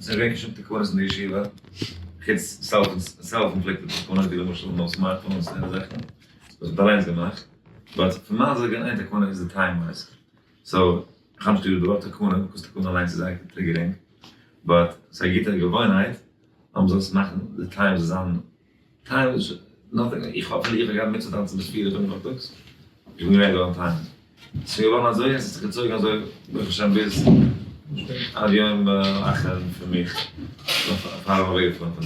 ס'איז נישט געווען קיין שום תקנות אין די ישיבה, חוץ self inflicted תקנות ווי למשל no smartphones און אזעלכע זאכן, וואס מ'האט אליינס געמאכט, but פון מיין זייט געווען איין תקנה איז די time wise, so איך האב נישט ליב די ווארט תקנה, because תקנה אליינס איז זייער triggering, but ס'איז א גוטע געוואוינהייט אז מ'זאל עס מאכן די time זאל זיין time איז nothing, איך האב אפילו איך האב געהאט מצוה טאנצן ביז פיר אזייגער פארטאגס, איך בין געווען דא on time, ס'איז געווארן אזוי און ס'האט זיך געצויגן אזוי ברוך השם ביז עד יום האחרון פון מיך, פאר איך בין אוועקגעפארן פון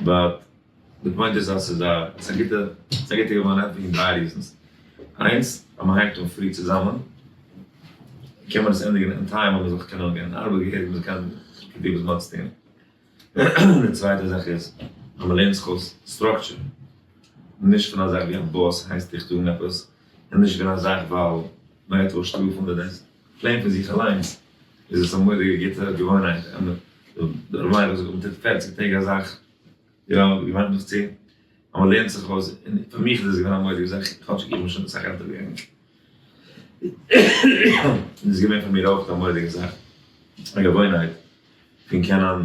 דא, but די point איז אז ס'איז א ס'איז א גוטע ס'איז א גוטע געוואוינהייט וועגן דריי reasons, איינס אז מ'הייבט אן פרי צוזאמען קען מען עס ענדיגן אין time אז מ'זאל קענען גיין אין ארבעט געהעריג מ'זאל קענען טון וואס מ'האט צו טון. די צווייטע זאך איז אז מען לערנט זיך אויס structure, נישט פון א זאך ווי א boss הייסט דיך טון עפעס, און נישט פון א זאך ווייל מען גייט אויס שטראפן אדער דאס, plain פון זיך אליינס איז עס א מורא'דיגע גוטע געוואוינהייט, און דער רבי האט געזאגט מען טוט פערציג טעג א זאך, יא, געוויינט מען זיך צו, אז מען לערנט זיך אויס, און פאר מיך איז עס געווען א מורא'דיגע זאך, כאטשיג איך בין שוין אסאך עלטער ווי ענק, און עס איז געווען פאר מיר אויך א מורא'דיגע זאך, א געוואוינהייט. פון קענען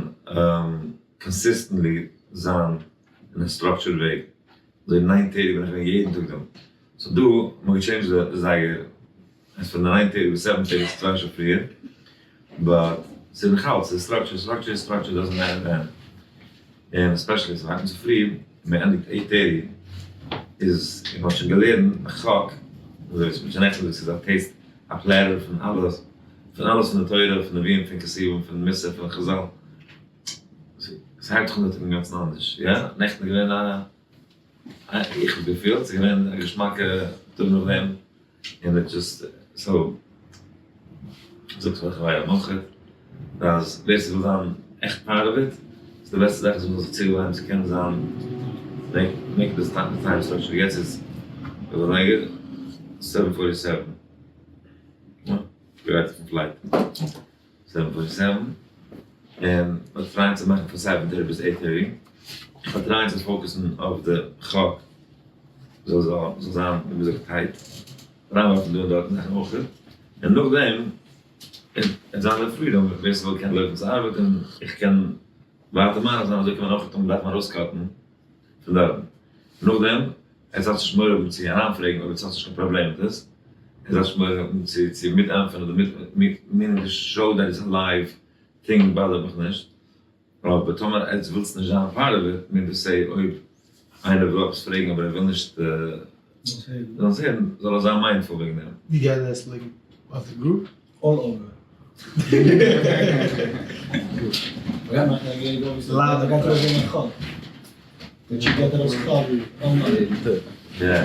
consistently זיין אין א structured וועג, אזוי 9:30 בין איך געווען יעדן טאג דא, so דא האט מען גע change ט די זייגער אז פון 9:30 ביז 7:30 איז צוויי שעה פריער, but ס'איז נאכאלץ ס'איז structure structure structure doesn't matter ווען, און especially ס'הייבט אן צופרי און מ'ענדיגט 8:30 איז און מ'האט שוין געלערנט חק, אזוי ווי ס'איז שוין נעכטן געזאגט ס'איז א taste א platter פון אלעס. פון אלעס פון די תורה, פון נביאים, פון כתובים, פון מוסר, פון חזל. ס'הייבט זיך אן די טאג אינגאנצן אנדערש. יא, נעכטן איז געווען א, איך האב געפילט ס'איז געווען א געשמאקע טאג נאכדעם, און it just, so, זאגט פאר חברים אויך, אז ווער ס'וויל זיין עכט part of it, איז די בעסטע זאך איז מ'זאל זיך צוגעוואוינען צו קענען זיין, make this time structure, יעצט איז וויפיל אזייגער? 7:47. גרייט אויפן flight 747 און מ'וועט try ען צו מאכן פון 7:30 ביז 8:30, איך וועל try ען צו focus ן אויף די חק זאל זאל זיין ווי מ'זאגט tight, אריינווארפן דא און דארט זאכן אויך, און נאכדעם וועט זיין די freedom ווער ס'וויל קען לויפן צו ארבעט און איך קען ווייטער מאריך זיין אזוי קען מען אויך דארפן ארויס cut ן פון דארטן נאכדעם. עטס דארפטס נישט מורא האבן צו אריינפרעגן אויב עטס האטס נישט קיין פראבלעם מיט עס, עטס דארפטס נישט מורא האבן צו צו מיטענטפערן אדער מיט מיט meaning די show that is a live thing bother ט מיך נישט, אבער טאמער עטס ווילטס נישט זיין part of it, mean to say אויב איינער וויל עפעס פרעגן אבער ער וויל נישט זאלן עס הערן, זאל ער זיין mindful וועגן דעם. ווי גייט דאס ליגן? אויף די group? All over. מ'גייט מאכן א געיעג אויף די מ'גייט ארויסגעבן א חוק. די טשיק גייט ארויס חוק online. יא.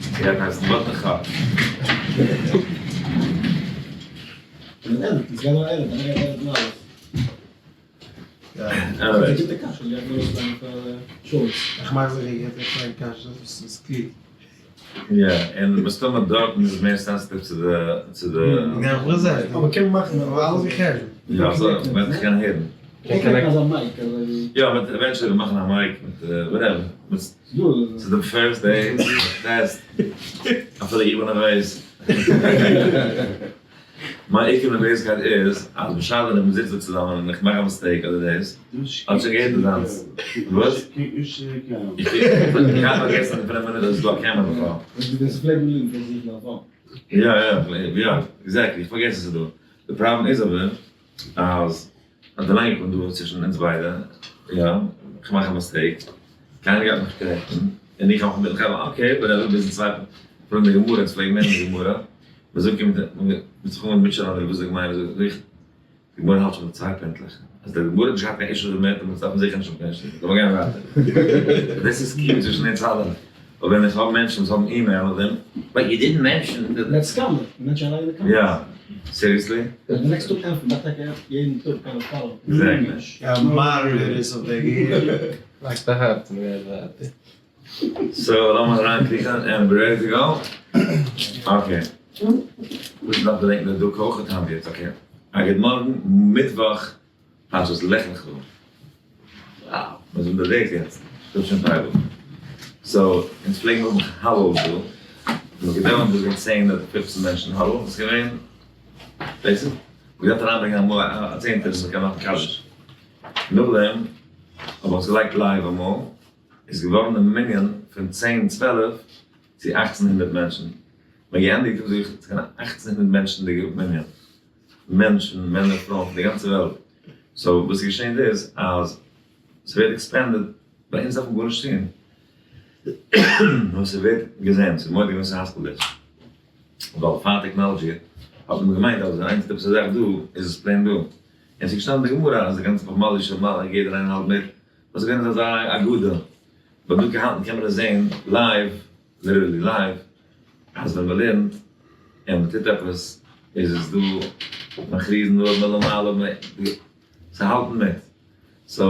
ס'גייט הייסן וואט די חק. און עדיט, עס גייט זיין עדיט, איינער גייט עדיטן אלעס. איך מאך זיכער יעדער קליין קשיא וואס איז קלוג. יא, און מסתמא דארטן איז מער sensitive צו די צו די. יא, איך וויל זען. אבער קען מען מאכן אלעס געחשבונ'ט. יא, אזוי, מען וועט זיך קענען הערן. קען connect ן אזא mic אזוי ווי. יא, מען וועט eventually מאכן א mic מיט whatever. ס'איז די first day, test, אפילו איך בין נערוועז. מיין עיקר נערוועזקייט איז אז בשעת ווען איך בין זיץ דא צוזאמען און איך מאך א mistake אדער דאס, האט שוין געהערט אזאנס. וואס? איך האב פארגעסן אין פינף מינוט אז עס איז דא א קעמערע בכלל. יא יא יא exactly, איך פארגעס עס איז דא. די פראבלעם איז אבער אז אז ווילאנג איך בין דא צווישן אונז ביידע, יא, איך מאך א mistake, קיינער גייט מיך נישט correct ן, און איך האב מיך מיט חברה, okay, whatever, ביזן צווייטן פרעגן די גמרא, אונז פלעגן לערנען די גמרא, מען זאגט אים, מען האט זיך אנגעהויבן מוטשענען אדער וואס די גמרא זאגט, זאג איך, די גמרא האלט שוין ביי צוויי פינטלעך, אז די גמרא האט נישט געהאט קיין אישו דערמיט, דעמאלטס דארף מען זיכער נישט האבן קיין אישו דערמיט, לאמיר גיין ווייטער. דאס איז קיום צווישן אונז אלע, אבער ווען איך האב מענטשן וואס האבן אימעיל אויף דעם, but you didn't mention the. Next comment, מענטשן אריין אין די comments. יא, seriously? די next טאג ענטפערן דארף טאקע יעדן טאג קיין follow. Exactly. יא, moderators אויף די געהעריג. לייגסט א הארץ און גייסט ווייטער. So לאמיר אריינקריכן and we ready to go? Okay. וואס דארף געדענקן די דא כוחות האבן יעצט? Okay. א גוט מארגן, מיטוואך פרשת לך לך. Wow, מ'איז אונטערוועגס יעצט. שטאט שוין פייוול. So, אונז פלעגן האבן huddles דא. מ'האט געדעווענט ביז ווען צען אדער פופצן מענטשן huddle. ס'איז געווען, ווייסט? מ'גייט אריינברענגען אמאל א צענטער וואס מ'קען מאכן קדיש. נאכדעם האב איך עס געלייגט live אמאל, איז געווארן די מנין פון צען 12 צו 1800 מענטשן. מ'האט געענדיגט האב איך געזאגט ס'קען 1800 מענטשנ'דיגע מנין. מענטשן, מענער, פרויען פון די גאנצע וועלט. so וואס איז געשען איז אז ס'ווערט expanded, ביי אונז דארף מען גארנישט טון. נאר ס'ווערט געזען, ס'איז מורא'דיג ווען ס'האסקעלט דאס. ווייל פאר technology האט מען געמיינט אז ווען איינער טוט עפעס א זאך דא, איז עס plain דא. און ס'איז געשטאנען אין די גמרא אז די גאנצע פארמאלישע מעלה יעדער איינער האלט מיט, וואס איז געווען אזא אגדה. but דא געהאלטן קען מען עס זען live, literally live, אז ווען מ'לערנט און מ'טוט עפעס איז עס דא מכריזין עליו מלמעלה, ס'האלטן מיט. so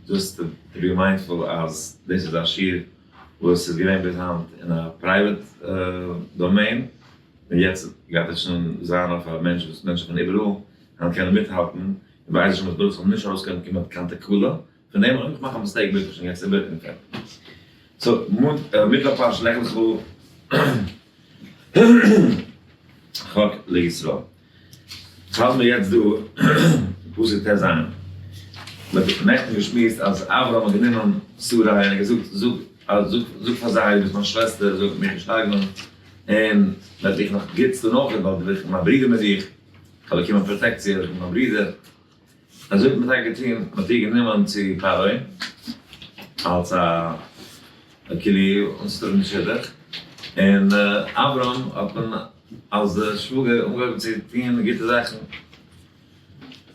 just to be mindful אז דאס איז א שיעור וואס איז געווען ביז היינט אין א private domain, און יעצט גייט עס שוין זיין אויף א מענטש וואס מענטשן פון איבעראל וועלן קענען מיטהאלטן, און בעזר השם יתברך זאל נישט ארויסקומען כמעט קיין תקלה פון דעם, אויב איך מאך א mistake בעט איך שוין יעצט איבער און פערטיג. so מיטוואך פרשת לך לך חק לישראל. האלט מיר יעצט דא פסוק טז. מען האט נעכטן געשמועסט אז אברהם האט גענומען שרה און ער האט געזאגט, זאג זאג זאג פאר זיי דו ביסט מיין שוועסטער, זאג מיך נישט הרג'נען, און מען האט דיך נאך גוטס טון אויך, ווייל דו ביסט מיין ברודער מיט דיך, איך האב באקומען פראטעקציע דורך מיין ברודער. אזוי האט מען טאקע געטון, מען האט איר גענומען צו פרעה אלס א כאילו אנצוטראגן די שידוך, און אברהם האט מען אלס די שוואגער אנגעהויבן צו טון גוטע זאכן,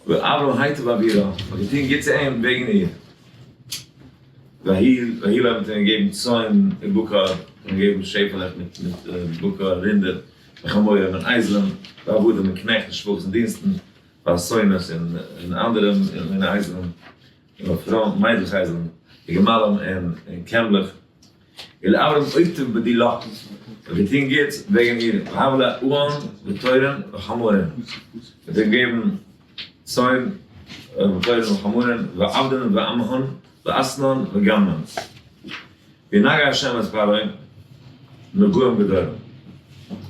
ואברהם היטיב בעבורה, מען האט געטון גוט צו אים וועגן איר, ויהי לו, מען האט אים געגעבן צאן ובקר, מען האט אים געגעבן שעפעלעך מיט בקר, רינדער, וחמורים און אייזלען, ועבדים און קנעכט און שפחות און דינסטן, ואתונות און אנדערע מיני אייזלען, און פרויען מיידלעך אייזלען, וגמלים און קעמלעך, ולאברהם היטיב בדילה, האט געטון גוטס וועגן איר, והביא לו אן ותורין וחמורין, האט אים געגעבן צאן ותורין וחמורין, ועבדין ואמהין ואתנן וגמלין. וינגע השם את פרעה נגעים גדולים,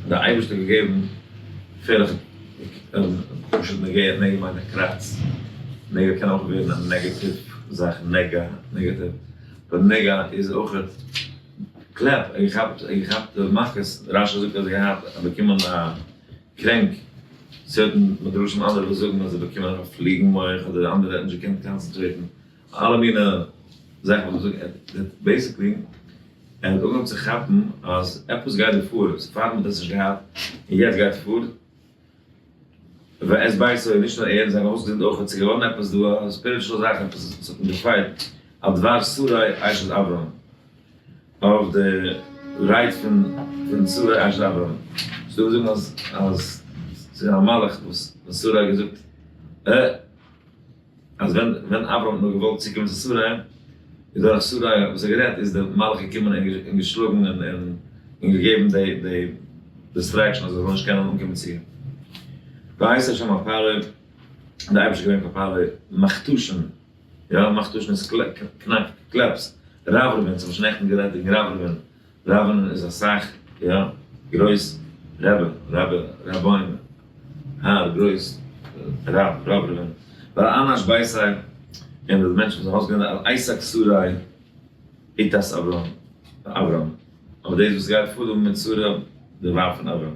דער אייבערשטער האט געגעבן געפערליכע, פשוט נגע, נגע מיינט א קראץ, נגע קען אויך ווערן א נעגאטיוו זאך, נגע, נעגאטיוו, but נגע איז אויך קלעפ, ער געכאפט, ער געכאפט מכות, רשי זאגט אז ער געהאט, ער באקומען א קרענק, certain מדרשים אנדערע וואס זאגן אז ער באקומען א פליגן מח אדער אנדערע האט נישט געקענט concentrate ן. אלע מיני זאכן וואס מ'זאגט, basically ער האט אנגעהויבן צו כאפן אז עפעס גייט דא פאר, פאר מ'האט עס נישט געהאט און יעצט גייט פאר, ואת ביתו, נישט נאר ער, זיין הויזגעזינד אויך, האט זיך געווארן עפעס דא א spiritual זאך, עפעס וואס האט אים געפייט, על דבר שרי אשת אברהם, אויף די רייד פון שרי אשת אברהם, ס'דא וואס זאגן אז אז ס'איז א מלאך וואס שרי האט געזאגט אה. אז ווען ווען אברהם האט נאר געוואלט צוקומען צו שרי, איז דורך שרי וואס ער גערעדט איז דער מלאך געקומען און געשלאגן און און געגעבן די די distraction אז ער זאל נישט קענען אנקומען צו איר. וישא השם אל פרעה, און דער אייבערשטער איז געווען פאר פרעה מכתשים, יא מכתשים איז קנאק, קלעפס, רברבין, ס'האט מען שוין נעכטן גערעדט וועגן רברבין, רבין איז אסאך, יא, גרויס, רבי, רבי, רביים, האר, גרויס, רב, רברבין, ועל אנש ביתו, און די מענטשן פון זיין הויז געווען על עסק שרי אשת אברהם, אברהם, אבער דאס וואס גייט פאר דא מיט שרה די ווייב פון אברהם,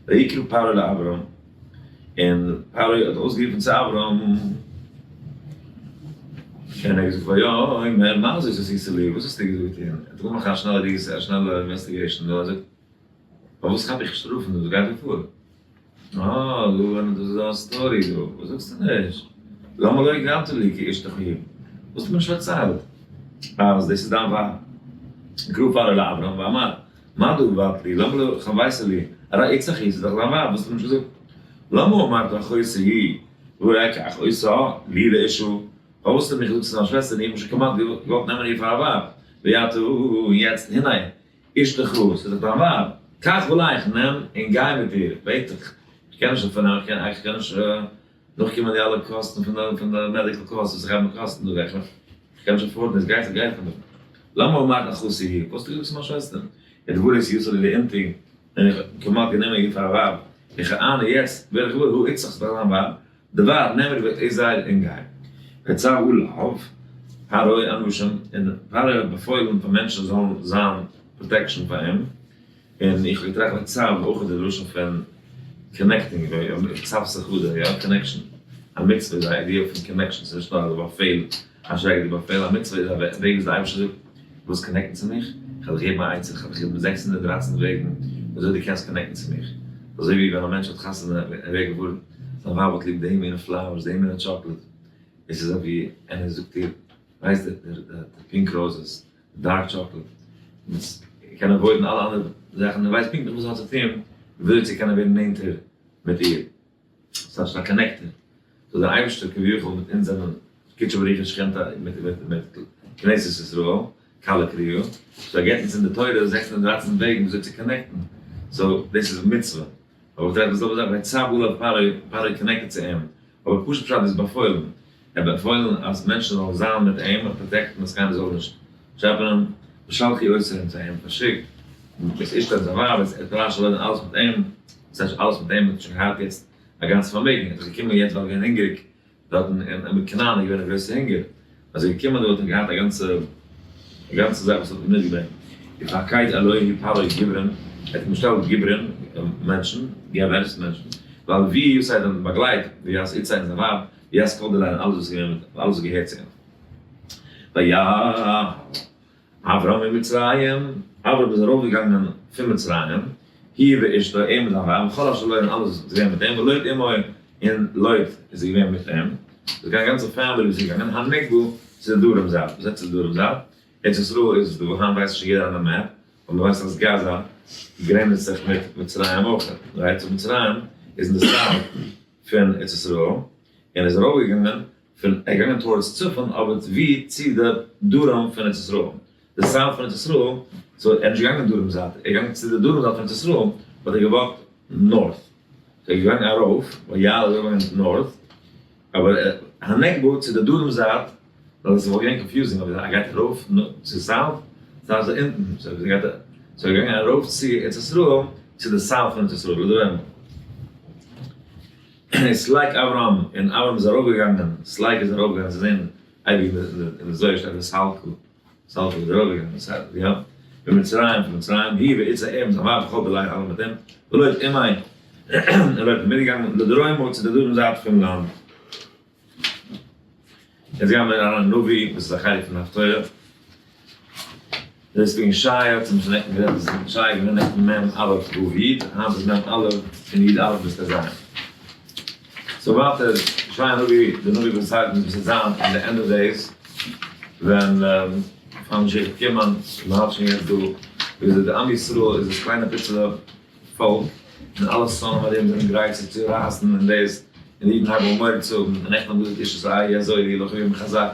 ויקרא פרעה לאברהם, און פרעה האט אויסגערופן צו אברהם, און ער האט געזאגט ויאמר מה זאת עשית לי, וואס האסטו געזאגט און ער האט געמאכט א שנעלע research, א שנעלע investigation, און ער זאגט, פארוואס כאפ איך שטראפן דא, וואס גייט דא פאר? אה, דא ווען דאס איז א story דא, וואס זאגסטו נישט? למה לא הקדמת לי כי אשתך היא? וואס האסטו מיר נישט פארציילט אז דאס איז דיין ווייב? קרא פרעה לאברהם ואמר, מה דעבדת לי, למה לא חבית לי, הרי אשתך היא, ס'איז דאך דיין ווייב, וואס האסטו מיר נישט געזאגט? למה אמרת אחותי היא, והא אקח אותה לי לאשה, פארוואס האסטו מיר געזאגט ס'איז דיין שוועסטער און איך האב שוין כמעט געוואלט נעמען איר פאר א ווייב, ועתה און יעצט הנה אשתך, ס'איז דאך דיין ווייב, קח ולך, נעם און גיי מיט איר, בעט דיך, איך קען נישט אפילו, איך קען נישט נאכקומען די אלע קאסטן פון די פון די medical cost וואס איך גיי מיר קאסטן דא, איך קען נישט afford ן עס, גיי גיי פון דא. למה אמרת אחותי היא, וואס האסטו געזאגט צו מיין שוועסטער? ודברות יצא לי לאמתי, און איך האב כמעט גענומען איר פאר א ווייב. איך אהנה יעצט ווער איך געוואר הוא איצטעך ס'דאך זיין ווייב, די ווייב נעם איר וועט זייער אינגיין. ויצו עליו פרעה אנשים, און פרעה האט באפוילן פאר מענטשן זאלן זיין protection פאר אים, און איך האב געטראכט ויצו אויך איז די לשון פון connecting, צוותא חדא, יא, connection, א מצוה איז א idea פון connection, ס'איז נישט נאר א באפעל, א שרעקעדיגע באפעל, א מצוה איז א וועג וואס די אייבערשטער זאגט, ווילסט connect ן צו מיך? איך וועל דיך געבן א עצה, איך וועל דיך געבן 613 וועגן וויאזוי דו קענסט connect ן צו מיך. אזוי ווי ווען א מענטש האט חתונה, ער ווערט געוואר זיין ווייב האט ליב די מינע flowers, די מינע chocolate, עס איז אזוי ווי איינער זאגט איר, ווייסט די pink roses, די dark chocolate, און עס קען avoid ן אלע אנדערע זאכן, ער ווייסט פונקטליך וואס ער האט צו טון וויאזוי צו קענען ווערן נענטער מיט איר. ס'איז א connector. so דער אייבערשטער כביכול מיט אונז זענען קודשא בריך הוא ושכינתיה מיט מיט כנסת ישראל, כלה קריאה, so ער געבט אונז אין די תורה 613 וועגן וויאזוי צו connect ן, so דאס איז מצוה. אבער איך טראכט די זעלבע זאך ויצו עליו פרעה, פרעה connected צו אים, אבער פשוט פשט איז באפוילן, ער האט באפוילן אז מענטשן זאלן זיין מיט אים און protect ן אז קיינער זאל נישט טשעפענען, ושלחו אותו און זיי האבן פארשיקט את אשתו און זיין ווייב, את כל אשר לו און אלעס מיט אים, וואס הייסט אלעס מיט אים, ער האט שוין געהאט יעצט א גאנצע פארמעגן, ער איז דאך געקומען יעצט ווייל ער איז געווען הונגעריג, דארטן אין כנען איז געווען א גרויסע הונגער, אז ער איז געקומען דא האט ער געהאט א גאנצע א גאנצע זאך וואס האט אים מיטגעברענגט, ופקד עליו פרעה גבורים, ער האט אים געשטעלט גבורים, מענטשן, געווערס מענטשן, ווייל ווי יוסי האט אים באגלייט, ויאת אשתו און זיין ווייב, ויאת כל דליה און אלעס וואס איז געווען מיט אלעס וואס געהערט צו אים. ויעל אברם ממצרים, אברם איז ארויפגעגאנגען פון מצרים, הוא ואשתו, ער מיט זיין ווייב, וכל אשר לו און אלעס וואס איז געווען מיט אים, ולוט עמו, און לוט איז געווען מיט אים, ס'איז געווען א גאנצע family וואס איז געגאנגען, הנגבה צו די דרום זייט, וואס הייסט צו די דרום זייט? ארץ ישראל איז דא, היינט ווייסט שוין יעדער אן די map, אבער מ'ווייסט אז גאזא גרעניצט זיך מיט מצרים אויך, right? so מצרים איז אין די south פון ארץ ישראל, און איז ארויפגעגאנגען פון ער געגאנגען towards צפון אבער ווי צו די דרום פון ארץ ישראל, די south פון ארץ ישראל, so ער איז נישט געגאנגען דרום זייט, ער איז געגאנגען צו די דרום זייט פון ארץ ישראל, but ער גע walk ט north, so ער איז געגאנגען ארויף, ויעל איז געגאנגען north, אבער הנגבה צו די דרום זייט, ווייל עס וואלט געווען confusing אויב ער גייט ארויף צו south, south איז אונטן, so ער גייט so ער איז געגאנגען ארויף צו ארץ ישראל, צו די south פון ארץ ישראל, לדרום. וסלק אברם, און אברם איז ארויפגעגאנגען, סלק איז ארויפגעגאנגען, זיי זעהן אייביג אין די זוהר שטייט וסלקו, סלקו איז ארויפגעגאנגען, יא, ממצרים, פון מצרים, הוא ואשתו ער מיט זיין ווייב וכל דליה אלע מיט אים, ולוט עמו, און לוט איז מיטגעגאנגען לדרומה צו די דרום זייט פון לאנד. יעצט גייען מיר אריין אין נביא וואס איז א חלק פון הפטורה. דאס איז וועגן ישעיה, צום שוין נעכטן גערעדט, דאס איז ישעיה געווען נעכטן מ' א' ו' י', היינט איז מ' א' און י' א' ביז ט' ז'. so ווייטער, ישעיה הנביא, דער נביא וואס זאגט וואס וועט זיין אין די end of days, ווען פאר משיח וועט קומען, מען האלט שוין יעצט דא, וויאזוי די עם ישראל איז דאס קליינע פיצעלע פאלק, און אלע שונאים ארום זענען גרייט זיך צו רייסן און דאס, און די אידן הייבן אן מורא צו האבן, און נעכטן האט געזאגט איש את רעהו יעזורו לכו יום חזק,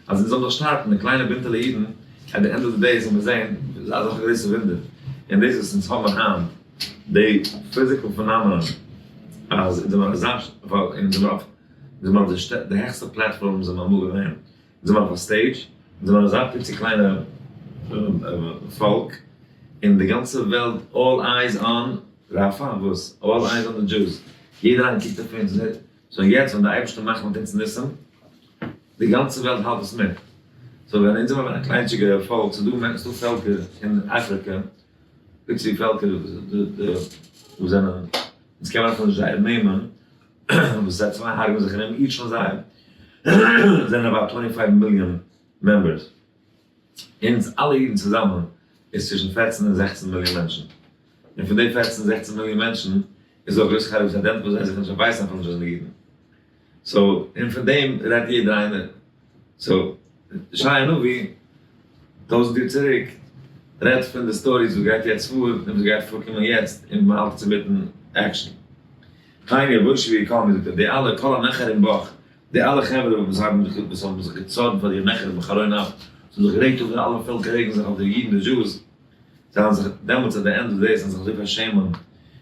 אז אונז זאלן זיך שטארקן, די קליינע בינטעלע אידן, at the end of the day זאל מען זען אזעלכע גרויסע וואונדער, און דאס וואס אונז האבן היינט, די physical phenomenon, אז אונז זעמער אזא, אונז זעמער אויף, אונז זעמער אויף די העכסטע platform וואס זעמער אמאל געווען, אונז זעמער אויף א stage, אונז זעמער אזא פיצי קליינע פאלק, און די גאנצע וועלט all eyes on רפה, וואס? all eyes on the Jews, יעדער איינער קוקט אויף אונז, so יעצט ווען די אייבערשטער מאכט מיט אונז ניסים, די גאנצע וועלט האלט עס מיט, so ווען אונז זעמער א קליינטשיגע פאלק, ס'איז דא מענטשן, ס'איז דא פעלקער אין אפריקע, פיצי פעלקער וואס זענען, אונז קען מען אפילו נישט זייער נעמען, וואס זיי צוויי הרג'ן זיך ארום, each פון זיי זענען about 25 million members, אונז אלע אידן צוזאמען איז צווישן 14 און 16 מיליאן מענטשן, און פון די 14 16 מיליאן מענטשן איז דא א גרויס חלק וואס identify זיי זיך נישט און ווייסן אפילו נישט אז זיי זענען אידן. so, און פון דעם רעדט יעדער איינער. so, ישעיה הנביא, 1000 יאר צוריק, רעדט פון די stories וואס גייט יעצט פאר, און וואס גייט פארקומען יעצט, און מען האלט אינמיטן action. כן יבושו ויכלמו, זאגט ער, די אלע, כל הנחרים בך, די אלע חברה וואס האבן זיך, וואס האבן זיך געצארנט פאר דיר נחרים בחרון אף, זיי האבן זיך גערעגט אויף די אלע פעלקער רעגן זיך אויף די אידן די Jews, זיי וועלן זיך דעמאלטס at the end of days זיך אזוי פארשעמען,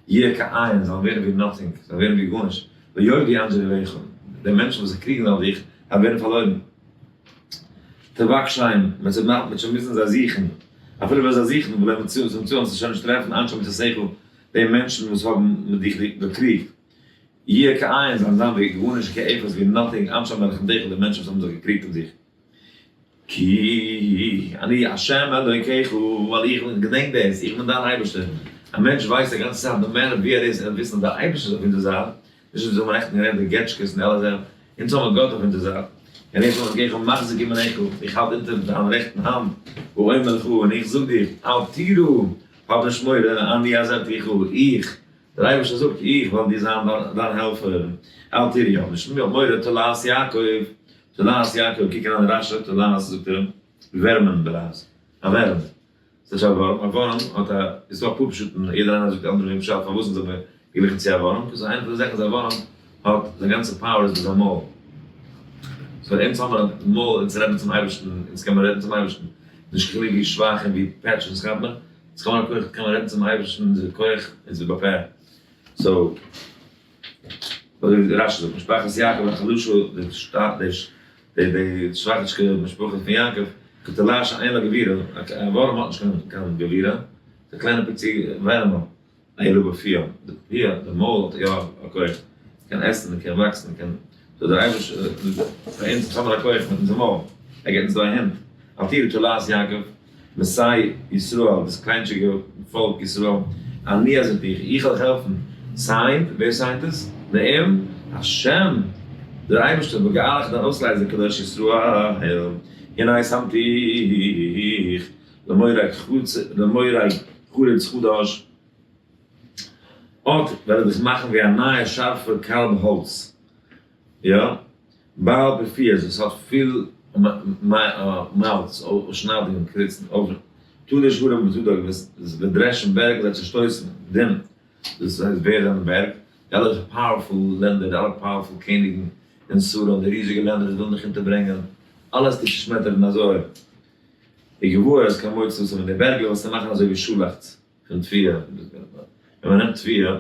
יהיה כאין, זיי וועלן ווערן ווי nothing, זיי וועלן ווערן ווי גארנישט, ויאבדו אנשי ריבך, די מענטשן וואס זיי קריגן אויף דיך, זיי ווערן פארלוירן. תבקשם, מען וועט שוין מוזן זיי זוכן, אפילו ווען זיי זוכן, ולא ימצאום, זיי וועלן זיי שוין נישט טרעפן, אנשי מצותיך. די מענטשן וואס האבן מיט דיך געקריגט, יהיה כאין, זיי זיין ווי גארנישט, כאפס, ווי nothing, אנשי מלחמתך, די מענטשן וואס האבן זיך געקריגט אויף דיך. כי אני השם אלוקיך, ווייל איך בין, געדענק דאס, איך בין דיין אייבערשטער. א מענטש ווייסט א גאנצע צייט no matter ווי ער איז, ער וויסן אז דער אייבערשטער איז אויף אונזער זייט, נישט ווי זיי האבן נעכטן גערעדט די געטשקעס און אלע זאכן, אונז האבן גאט אויף אונזער זייט. אני השם אלוקיך מחזיק ימינך, איך האלט אונטער דיין רעכטן האנט, ואומר לך, און איך זאג דיר, אל תירא, האב נישט מורא, אני עזרתיך, איך, דער אייבערשטער זאגט, איך וועל דיר זיין דיין העלפער, אל תירא, האב נישט מורא, תולעת יעקב, תולעת יעקב, קוק אריין אין רש"י, תולעת זאגט ער, ווערמען בלעז, א ווערעם, ס'איז נישט א ווארעם, א ווארעם האט א, איז דא אפאר פשטים, יעדער איינער זאגט אנדערע מין פשט פארוואס אונז האבן געגליכן צו א ווארעם, cause איינע פון די זאכן איז א ווארעם האט זיין גאנצע power איז מיט זיין מויל, so אונז האבן א מויל אונז רעדן צום אייבערשטן, אונז קען מען רעדן צום אייבערשטן, נישט קיין חילוק ווי שוואך און ווי פעטש אונז כאפן, אונז קען מען א כח קען מען רעדן צום אייבערשטן, אונזער כח איז ווי בפה, so אזוי ווי רש"י זאגט, משפחת יעקב החלשה, די די שוואכיטשקע משפחה פון יעקב, כתולעת שאין לה גבורה, א ווארעם האט נישט קיין גבורה, די קליינע פיצי ווערעמל, אלא בפיה, די פיה, די מויל האט יא א כח, קען עסן, קען וואקסן, קען, so דער אייבערשטער, פאר אונז האבן מיר א כח מיט אונזער מויל, ער געבט אונז דא א hint, אל תירא תולעת יעקב, משה ישראל, דאס קליינטשיגע פאלק ישראל, אני עזרתיך, איך וועל דיך העלפן, signed, ווער sign ט עס? נאום השם, דער אייבערשטער, וגואלך דיין אויסלייזער קדוש ישראל, הנה שמתיך למורה חרוץ חדש, אט וועל איך דיך מאכן ווי א נייע שארפע קארב האלץ, יא, בעל פיות וואס האט פיל מעלץ, שניידונגען, קריצן, אויף תלוש הרים ותדק, וואס וועט דרעשן בערג און זיי צעשטויסן, דין, דאס הייסט ווער זענען בערג? די אלע powerful לענדער, די אלע powerful קעניגן און שרים, די ריזיגע לענדער וואס ווילן דיך אונטערברענגען, אלעס טוט צעשמעטערן אזוי. די גבוה איז קיין מוצא וואס האבן די בערגלעך וואס צו מאכן אזוי ווי שאלאכץ פון תבואה, ווען מען נעמט תבואה,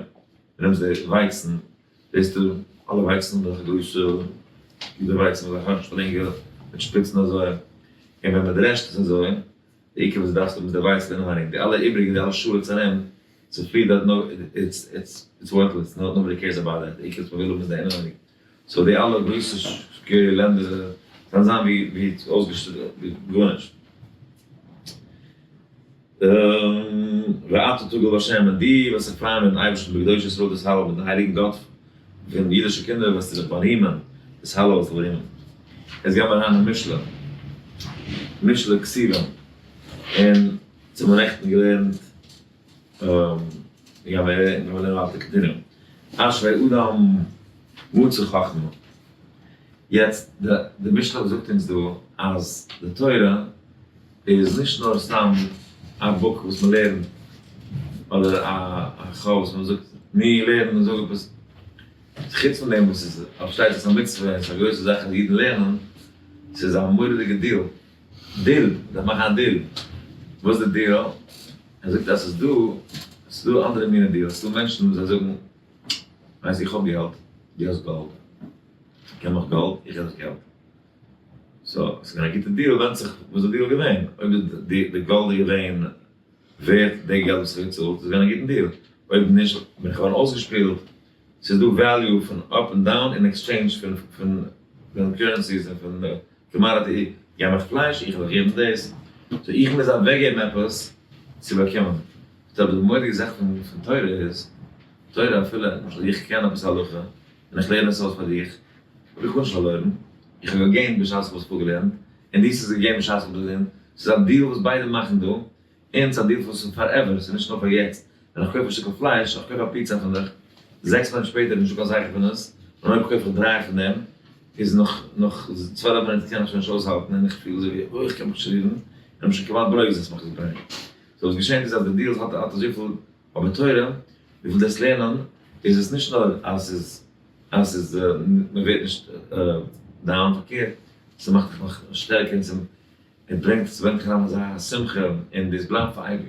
מען נעמט די ווייצן, זעסטו אלע ווייצן וועלכע גרויסע די ווייצן וועלכע האט שפרינגער מיט שפיצן אזוי, און ווען מען דרעשט עס אזוי, די עיקר וואס דו דארפסט האבן איז די ווייצן אינעווייניג, די אלע איבריגע די אלע שאלאכץ ארום, צופריד דאט no it's it's it's worthless nobody cares about that, די עיקר וואס מען וויל האבן איז די אינעווייניג. so די אלע גרויסע scary לענדער זאלן זיין ווי ווי אויסגעשטעלט ווי גארנישט. ואתה תגל בהשם און דו וועסט זיך פרייען מיטן אייבערשטן בקדוש ישראל תתהלל מיטן הייליגן גאט פון אידישע קינדער וועסטו זיך בארימען, תתהלל וועסטו בארימען. יעצט גייען מיר אריין אין משלי, משלי כתובים, און צו האבן נעכטן געלערנט גיימיר לערנען ווייטער continue. אשרי אדם מצא חכמה. יעצט די משלי זאגט אונז דא אז די תורה איז נישט נאר סתם א book וואס מען לערנט אדער א חוב וואס מען זאגט מיר לערנען און זאג עפעס. חוץ פון דעם וואס עס פארשטייט זיך ס'איז א מצוה און ס'איז א גרויסע זאך אז אידן לערנען, ס'איז א מורא'דיגע deal. deal, מ'דארף מאכן א deal. וואס איז די deal? ער זאגט אז ס'איז דא, ס'איז דא אנדערע מיני deals, ס'איז דא מענטשן וואס זיי זאגן, ווייסט איך האב געלט, דו האסט גאלד, געב מיך גאלד, איך געב דיך געלט. so, ס'איז געווען א גוטע deal, ווענדט זיך וואס די deal איז געווען, אויב די די גאלד איז געווען ווערט די געלט וואס איך האב געצאלט, איז געווען א גוטן deal, אויב נישט בין איך געווארן אויסגעשפילט, ס'איז דא value פון up און down אין exchange פון פון פון currencies און פון commodity, געב מיך פלייש, איך וועל דיך געבן דאס, so איך מוז אוועקגעבן עפעס צו באקומען. so אבער די מורא'דיגע זאך פון תורה איז, תורה אפילו, למשל איך קען עפעס הלכה, און איך לערן עס אויס פאר דיך, האב איך גארנישט פארלוירן, איך האב גע gain ט בשעת איך האב עס פארגעלערנט, און דו האסט עס גע gain ט בשעת איך האב עס געלערנט, ס'איז א deal וואס ביידע מאכן דא, און ס'איז א deal וואס איז forever, ס'איז נישט נאר פאר יעצט, ווען איך קויף א שטיקל פלייש, איך קויף א פיצא פון דיך, 6 מינוט שפעטער איז נישטא קיין זכר פון עס, און אויב קויף איך דריי פון דעם, איז נאך נאך 12 מינוט קען איך שוין נישט אויסהאלטן און איך פיל אזוי ווי אוי איך קען מיך נישט רירן, און איך בין שוין כמעט ברוגז אז ס'מאכט זיך ברענען. so וואס געשענט איז אז די deals האט האט אזויפיל, אבער תורה, וויפיל דאס לערנען, איז עס נישט נאר אז ס'איז אז ס'איז מ'ווערט נישט down, פארקערט, ס'מאכט דיך נאך שטערקער און ס'ברענגט ס'ברענגט אריין אזא שמחה און דאס בלייבט פאר אייביג.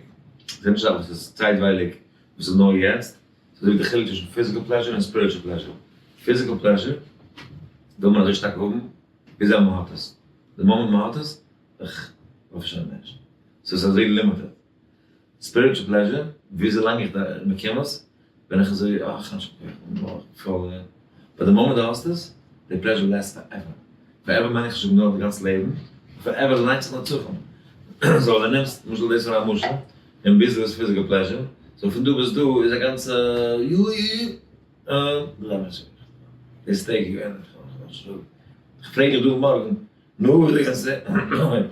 ס'איז נישט א זאך וואס איז צייטווייליג, וואס איז נאר יעצט, ס'איז אזוי ווי די חילוק צווישן physical pleasure און spiritual pleasure. physical pleasure וויל מען אזוי שטארק האבן ביז אז מען האט עס. די מאמענט מען האט עס, איך האף שוין נישט. ס'איז אזוי limited. spiritual pleasure וויאזוי לאנג איך באקום עס, בין איך אזוי, אה, איך האב נישט קיין כח, but the moment דו האסט עס, די pleasure lasts forever. Forever מיין איך נישט נאר די גאנצע לעבן, forever ליינט זיך נצחון. So ווען נעמסט, למשל דאס איז א משל, און ביז דא איז physical pleasure, so פון דא ביז דא איז א גאנצע יוי, דאס טעג געווען, איך פרעג דיך דא מארגן, נו, ווי קענסטו,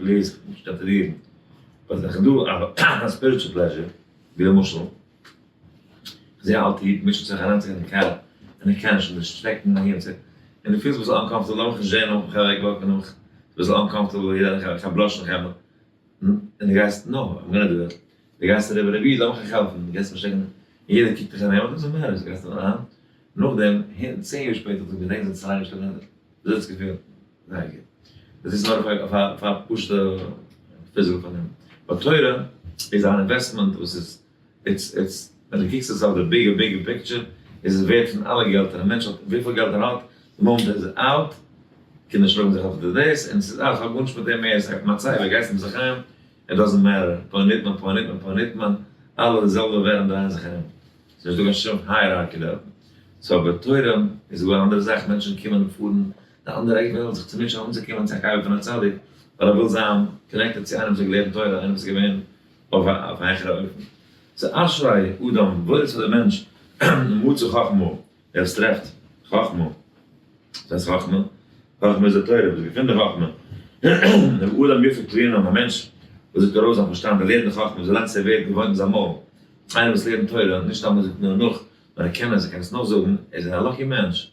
please, נישט קאנטראלירן. But איך דא א spiritual pleasure, ווי למשל, איך זע א אלטע איד מישט זיך אריין צו אין car, און איך קען נישט, און שטעקן אהין צו, און דו פילסט אביסל uncomfortable, לאמיך נישט זען, לאמיך מיך אוועקוואקן, לאמיך, אביסל uncomfortable, איך האב blush איך האב, און דו גייסט, no, I'm gonna do it. דו גייסט אריבער, רבי, לאמיך אייך העלפן, דו גייסט מיר שטעקן, און יעדער קוקט דיך אן, what does it matter, דו גייסט אריין, נאכדעם, 10 יאר שפעטער, דו געדענקסט זיך אריינגעשטעלט, דו האסט געפילט, זייער גוט. דאס איז נאר אויף א פשוטע physical פארנעם. But תורה איז אן investment וואס איז, it's, it's, ווען דו קוקסט עס אויף די bigger, bigger picture, איז עס ווערט פון אלע געלטער. א מענטש האט וויפיל געלט ער האט, the moment ער איז out, קינדער שלאגן זיך אויף די דאס, און עס איז, אה, איך האב גארנישט מיט דעם מער, עס איז א מצבה, גייסט אים זיך אהיים, it doesn't matter, פה ניט מען, פה ניט מען, פה ניט מען, אלע די זעלבע ווערן דרייען זיך ארום. ס'איז נישטא קיין שום hierarchy דארט. So אבער תורה איז גאר אן אנדערע זאך, מענטשן קומען און פארן די אנדערע עק וועלט זיך צו מוטשען אנצוקומען צו א קבר פון א צדיק, ווייל ער וויל זיין connected צו איינעם וואס האט געלערנט תורה, איינעם וואס איז געווען אויף א העכערע אופן. So אשרי אדם, וואויל איז פאר דער מענטש, מצא חכמה, דער וואס טרעפט חכמה. וואס הייסט חכמה? חכמה איז די תורה, וואס געפינט די חכמה. דער אדם יפיק תבונה, א מענטש וואס זאגט ארויס זיין פארשטאנד, ער לערנט די חכמה, אזוי לאנג ס'ווערט געוואוינט אין זיין מויל. איינער וואס לערנט תורה, נישט סתם ער זאגט נאר נאך, נאר ער קען עס, ער קען עס נאכזאגן, ער איז א lucky מענטש.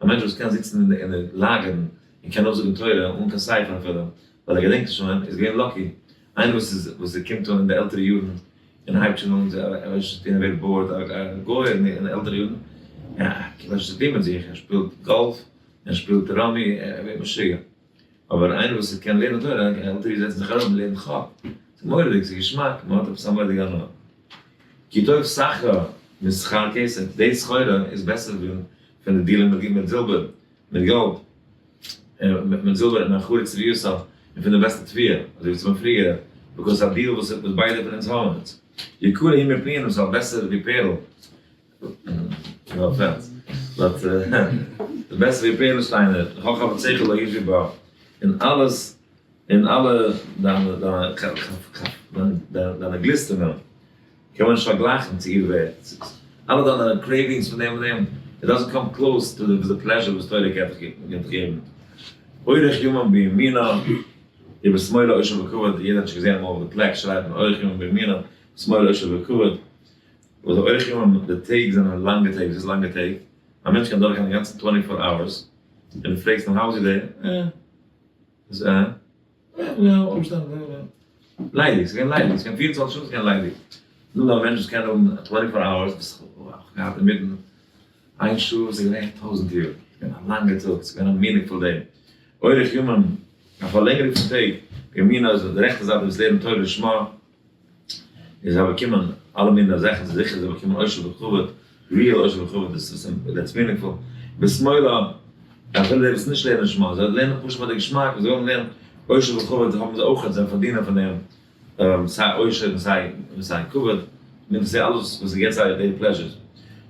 א מענטש וואס קען זיצן אין די לאגערן און קען נאכזאגן תורה אן קיין ספר אפילו, ווייל ער געדענקט עס שוין, איז געווען lucky. איינער וואס איז, וואס ער קומט אן אין די עלטערע יארן און הייבט שוין אן, ער ווייסט נישט וואס צו טון, ער ווערט bored, א גוי אין די עלטערע יארן, ער ווייסט נישט וואס צו טון מיט זיך, ער שפילט גאלף, ער שפילט rummy, ער ווערט משוגע. אבער איינער וואס קען לערנען תורה, עלטערע יארן זעצן זיך אראפ און לערנט חק. ס'איז מורא'דיג, ס'איז געשמאק, מ'האט עפעס א מורא'דיגע הנאה. כי טוב סחרה משכר כסף, די סחורה איז בעסער פון די דילים מיט זילבער, מיט גאלד, מיט זילבער און אחורי צביעותא, און פון די בעסטע תבואה, אזוי ווי צום פריער, because א deal וואס ביידע פון אונז האבן עס. יקרה היא מפנינים, ס'איז בעסער ווי פערל. No offense. But די בעסער ווי פערל שטיינער, חכמה ושכל לא ישבו בה, און אלעס, און אלע דיינע גליסטונגען קען מען נישט פארגלייכן צו איר ווערט. אלע דיינע cravings פון דעם און דעם, it doesn't come close to the pleasure וואס תורה קען דיך געבן. אורך ימים בימינה, ובשמאלה עושר וכבוד, יעדער האט שוין געזען אמאל אויף די plaque שרייבט מען אורך ימים בימינה, בשמאלה עושר וכבוד. וואס די אורך ימים, די טעג זענען לאנגע טעג, וואס איז לאנגע טעג? א מענטש קען דורכגיין די גאנצע 24 hours, און דו פרעגסט אים, how was your day? אה. איז אה. יא, אויפשטיין, ליידיג, ס'איז געווען ליידיג, ס'איז געווען 24 שעה, ס'איז געווען ליידיג. נו, א מענטש וואס קען האבן 24 hours, וואס איך האב געהאט אינמיטן איין שעה, ס'איז געווען 1000 יאר. ס'איז געווען א לאנגע טאג, ס'איז געווען א meaningful day. אורך ימים, א פארלענגערונג פון טעג, בימינה איז די רעכטע זייט וואס לערנט תורה לשמה, איז זיי באקומען אלע מיני זאכן, זיי זיכער זיי באקומען עושר וכבוד, real עושר וכבוד, דאס איז that's meaningful. בשמאלה, אפילו די וואס נישט לערנען לשמה, זיי לערנען פשוט פאר די געשמאק, זיי ווילן לערנען עושר וכבוד, האבן זיי אויך, זיי פארדינען פון דעם, סיי עושר און סיי כבוד, מיט סיי אלעס וואס געבט זיי די pleasures.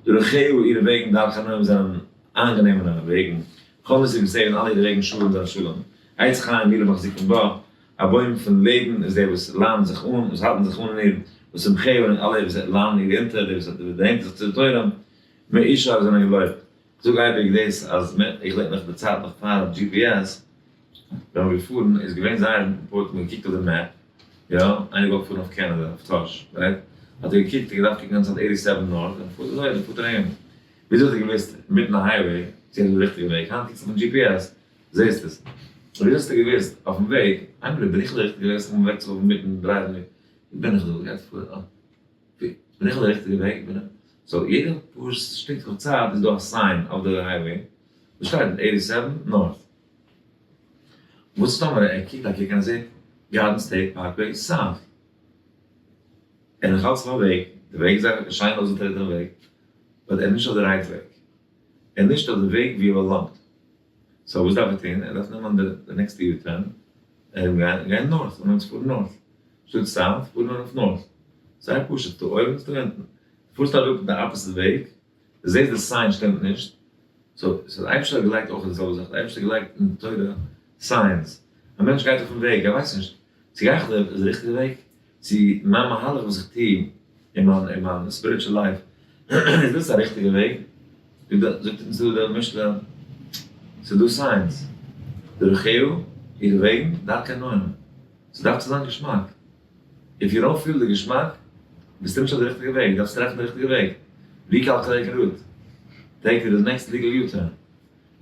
דרכיה אירע וועגן דרכי נועם זענען איינגענעמענע וועגן, כל נתיבותיה און אלע אירע וועגן שלום זענען שלום. עץ חיים היא למחזיקים בה, א בוים פון לעבן איז דער וואס ליינט זיך אן, וואס האלטן זיך אן אין איר, ותומכיה און אלע וואס ליינען איר אונטער, די וואס דערנענטערן זיך צו די תורה, מאושר זענען געלויבט. כ'זאג אייביג דאס אז איך לערן נאך די צייט נאך פאר GPS, ווען מ'איז געפארן איז געווען זייער important מ'האט געקוקט אויף די map, יא, איינער געוואלט פארן אויף קענעדע, אויף טאהש, right? האט ער געקוקט, ער האט געדארפט קוקן גאנצע צייט 87 north, און פארט אזוי, און פארט ער אהין. וויאזוי האט ער געוואוסט אינמיטן א highway צו ער איז אויף די ריכטיגע וועג? היינט קוקסטו אויפן GPS, זעסט עס. וויאזוי האסטו געוואוסט אויפן וועג? איינמאל בין איך אויף די ריכטיגע וועג, ס'איז אוועק צו אינמיטן דרייוון, ווי בין איך דא? גייט פאר, אה. בין איך אויף די ריכטיגע וועג? בין איך? So יעדע פאר שטיקלעך צייט איז דא א sign אויף די highway וואס שטייט 87 north. וואס איז טאמער ער קוקט א קוק און ער זעט גארדן סטעיט פארקוועי south? ער איז נאך אלץ אויף א וועג, די וועג איז א שיין אויסגעטרעטענע וועג, but ער איז נישט אויף די right וועג. ער איז נישט אויף די וועג ווי ער באלאנגט. So וואס דארף ער טון? ער דארף נעמען די נעקסטע U-turn און גיין north, און אונז פארן north. שטאט south פארן מיר אויף north. זייער פשוט, ס'דא אויבן ס'דא אונטן. פארסט אראפ די opposite וועג, דו זעסט די sign שטימט נישט, so so די אייבערשטער האט געלייגט אויך די זעלבע זאך, די אייבערשטער האט געלייגט אין די תורה signs, א מענטש גייט אויפן וועג, ער ווייסט נישט צו גיי איך די איז די ריכטיגע וועג, צו מיין מהלך וואס איך טו אין מיין אין מיין spiritual life איז דאס א ריכטיגע וועג, זאגט אונז דא דער משלי, ס'איז דא signs, דרכיה, אירע וועגן, דרכי נועם, ס'דארף צו זיין געשמאק. If you don't feel די געשמאק, ביסטו נישט אויף די ריכטיגע וועג, דארפסט טרעפן די ריכטיגע וועג. Recalculate your route. Take the next legal U-turn.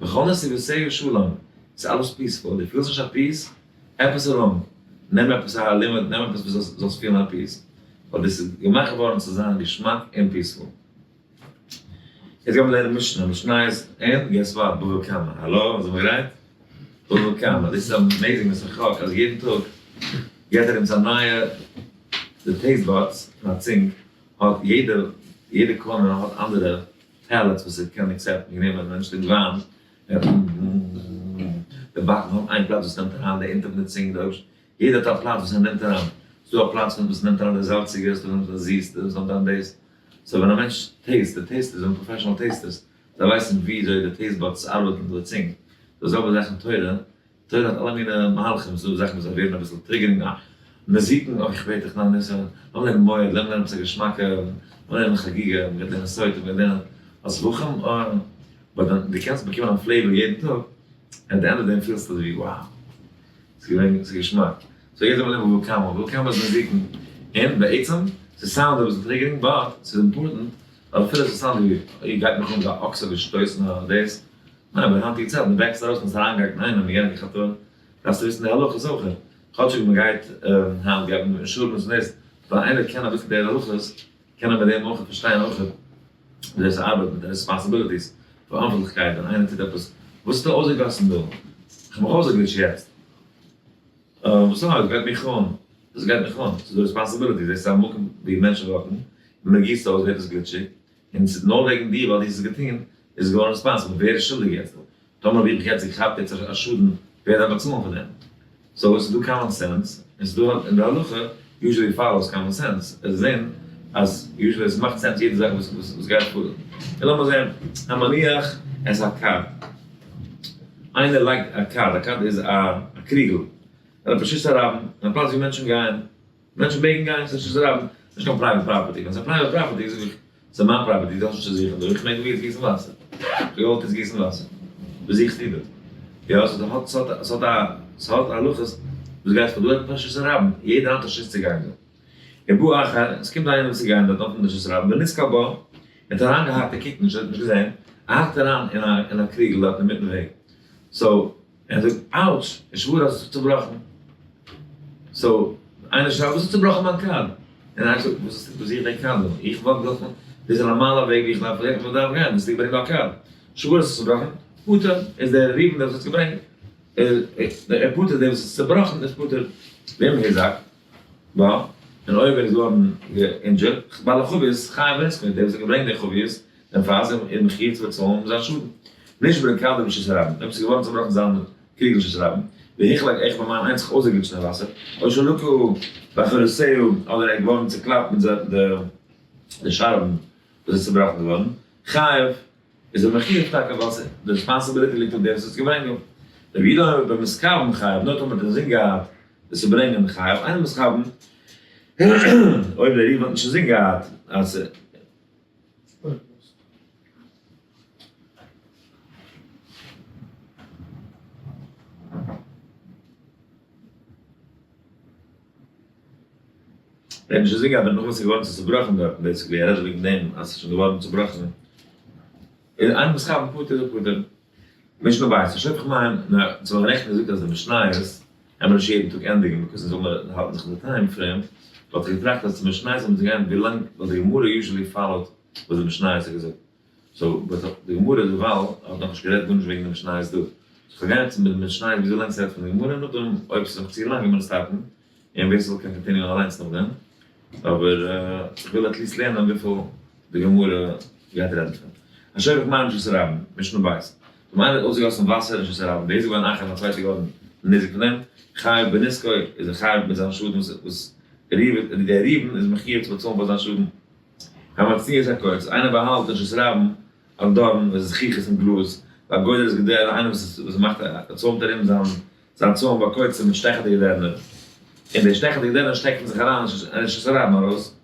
וכל נתיבותיה שלום, ס'איז אלעס peaceful, דו פילסט נישט א peace, עפעס איז wrong. נעם עפעס א לימוד, נעם עפעס וואס זאלסט פילן א peace. ווייל דאס איז געמאכט געווארן צו זיין געשמאק און peaceful. יעצט גיימיר לערנען משנה, משניות און guess what, בבא קמא, האלא, זעמיר גרייט? בבא קמא, דאס איז amazing וואס איך האק אז יעדן טאג געט ער אונז א נייע, די taste buds פון א צונג האט יעדע יעדע corner האט אנדערע palates וואס ער קען accept ן, גענומען ווען מענטש טרינקט וויין, די באקן האט איין פלאץ וואס נעמט אריין די אונטער פון די צונג, די אויבערשטע, יעדער האט א פלאץ וואס ער נעמט אריין, ס'דא א פלאץ וואס נעמט אריין די זאלציגע, ס'דא וואס נעמט אריין די זיסטע, וואס נעמט אריין דאס. So ווען א מענטש taste, די tasters זענען professional tasters, זיי ווייסן וויאזוי די taste buds ארבעטן מיט די צונג. די זעלבע זאך אין תורה, תורה האט אלע מיני מהלכים, ס'דא זאכן וואס זיי ווערן אביסל triggering, אה, נזיקין, אוי איך בעט דיך ניין ניסן, לאמיר לערנען מועד, לאמיר לערנען עפעס א געשמאקע, לאמיר לערנען חגיגה, מ'גייט לערנען סוטה, מ'גייט לערנען זבחים, אה, but ווען דו קענסט באקומען א flavor יעדן טאג, at the end of the day פילסטו אזויווי wow. ס'איז געווען, ס'איז געשמאק. So יעצט זאל מען לערנען בבא קמא, בבא קמא איז נזיקין, און בעצם, ס' sound אביסל triggering, but ס'איז important, ווייל אפילו ס' sound ווי, אוי גייט מיך אן ווי א אקס האט געשטויסן אדער דאס, ניין אבער היינטיגע צייט, מען וועקסט ארויס און עס אריינגעהאקט אין איינעם, יענער געכאפט אן, דארפסטו וויסן די הלכות אויך, כאטשיג מען גייט היינט גייט מען אינשורענס און דאס, ווייל איינער קען אביסל די הלכות, קען ער מיט דעם אויך פארשטיין אויך ווי אזוי ס'ארבעט מיט די responsibilities, פאראנטווארטליכקייט, ווען איינער טוט עפעס, וואס האסטו אויסגעגאסן דא? איך האב מיך אויסגעגליטשט יעצט. וואס נאר? עס גייט מיך אן. דאס גייט מיך אן. ס'איז דא responsibilities, דאס איז א מקום ווי מענטשן walk ן, און מען גיסט אויס ווערט עס גליטשיג, און ס'איז נאר וועגן דיר ווייל דו האסט עס געטון איז עס געווארן responsible, ווער איז שולדיג יעצט דא? טאמער האב איך מיך יעצט געכאפט יעצט א שאדן, ווער דארף באצאלן פאר דעם? So עס איז דא common sense, און ס'איז דא אין די הלכה usually follows common sense, עס זעהן אז usually עס מאכט sense יעדע זאך וואס וואס גייט פאר. און לאמיר זעהן, המניח את הכד, איינער לייגט א כד, א כד איז א קריגל, אין א רשות הרבים, אין א פלאץ ווי מענטשן גייען, מענטשן מעגן גיין, ס'איז רשות הרבים, נישט קיין private property, ווען ס'איז א private property זאג איך, ס'איז מיין property, דו האסט נישט צו זוכן דא, איך מעג דא יעצט גיסן וואסער, איך האב געוואלט יעצט גיסן וואסער, וואס זוכסטו דא? יא, ס'האט ס'האט ס'האט א ס'האט הלכות וואס גייט פאר דא, עפענט רשות הרבים, יעדער האט א רשות צו גיין דא. ובא אחר, עס קומט איינער וואס איז געגאנגען דארט אויפן רשות הרבים, ונתקל בה, ער האט אריינגעהאקט, ער קוקט נישט, ער האט נישט געזען, ער האקט אריין אין א אין א קריגל דארט אינמיטן וועג, so ער זאגט ouch, איך שוואר אז עס איז צובראכן. So איינער שרייט וואס איז צובראכן מיין כד? און איינער זאגט וואס איז וואס איך דען כד דא? איך walk דאך דאס איז א נארמאלע וועג ווי איך דארף ווי איך דארף גיין, וואס האסטו געברענגט דא א כד? שוואר עס איז צובראכן, פטור איז דער ראובן דער וואס האט עס געברענגט, ער פטור דער וואס איז צובראכן איז פטור. וועם הוזק בה, און אויב ער איז געווארן גע injured, בעל החבית חייב בנזקו, דער וואס האט געברענגט די חבית, דעם פאס, איז מחויב צו באצאלן זיין שאדן. נשברה כדו ברשות הרבים, אויב ס'איז געווארן צובראכן זיין קריגל ברשות הרבים, והוחלק אחד במים איינס זיך אויסגעגליטשט אין וואסער, או שלקה באחורותיה, אדער ער איז געווארן צוקלאפט מיט די שארבן וואס איז צובראכן געווארן, חייב. איז ער מחויב טאקע ווייל ס'איז די responsibility ליגט אויף דעם וואס האט עס געברענגט. רבי יהודה אומר במתכוין חייב, נאר טאמער האט ער אינזין געהאט עס צו ברענגען חייב, אינו מתכוין, אויב דער ראובן האט נישט אינזין געהאט אז. ער האט נישט אינזין געהאט דערנאך וואס איז געווארן צו צובראכן דארטן basically ער רעדט וועגן דעם אז ס'איז שוין געווארן צובראכן איז אינו מתכוין פטור איז ער פטור. משנה בית השופך מים נאר צו מיין רעכטן געזאגט אז די משניות קען מען נישט יעדן טאג ענדיגן because אונז זאל מיר האלטן זיך אין די time frame וואלט איך געטראכט אז צו משניות זאל מען גיין ווילאנג ווייל די גמרא usually follow ט וואס די משניות האט געזאגט so but די גמרא דערווייל האט נאכנישט גערעדט גארנישט וועגן די משניות דא so כ'וועל גיין מיט די משניות ווי לאנג ס'רעדט פון די גמרא נאכדעם אויב ס'איז נאך צו לאנג וועט מען stop ן און ווער ס'וויל קען continue ען אליינס נאכדעם, אבער איך וויל at least לערנען וויפיל די גמרא גייט רעדן פון. השופך מים ברשות הרבים, משנה בית. ווען איינער האט אויסגעגאסן וואסער אין רשות הרבים, והזיק בהן אחר און א צווייטער געווארן ניזוק פון דעם, חייב בנזקו, איז ער חייב מיט זיין שאדן וואס. דער ראובן איז מחיוב צו באצאלן פאר זיין שאדן. המצניע את הקוץ, איינער באהאלט אין רשות הרבים א דארן וואס איז זכוכית און גלאז, והגודר את גדרו, איינער וואס מאכט א צוימט ארום זיין זיין צוים בקוצים מיט שטעכעדיגע דערנער, און די שטעכעדיגע דערנער שטעקן זיך אריין אין רשות הרבים ארויס,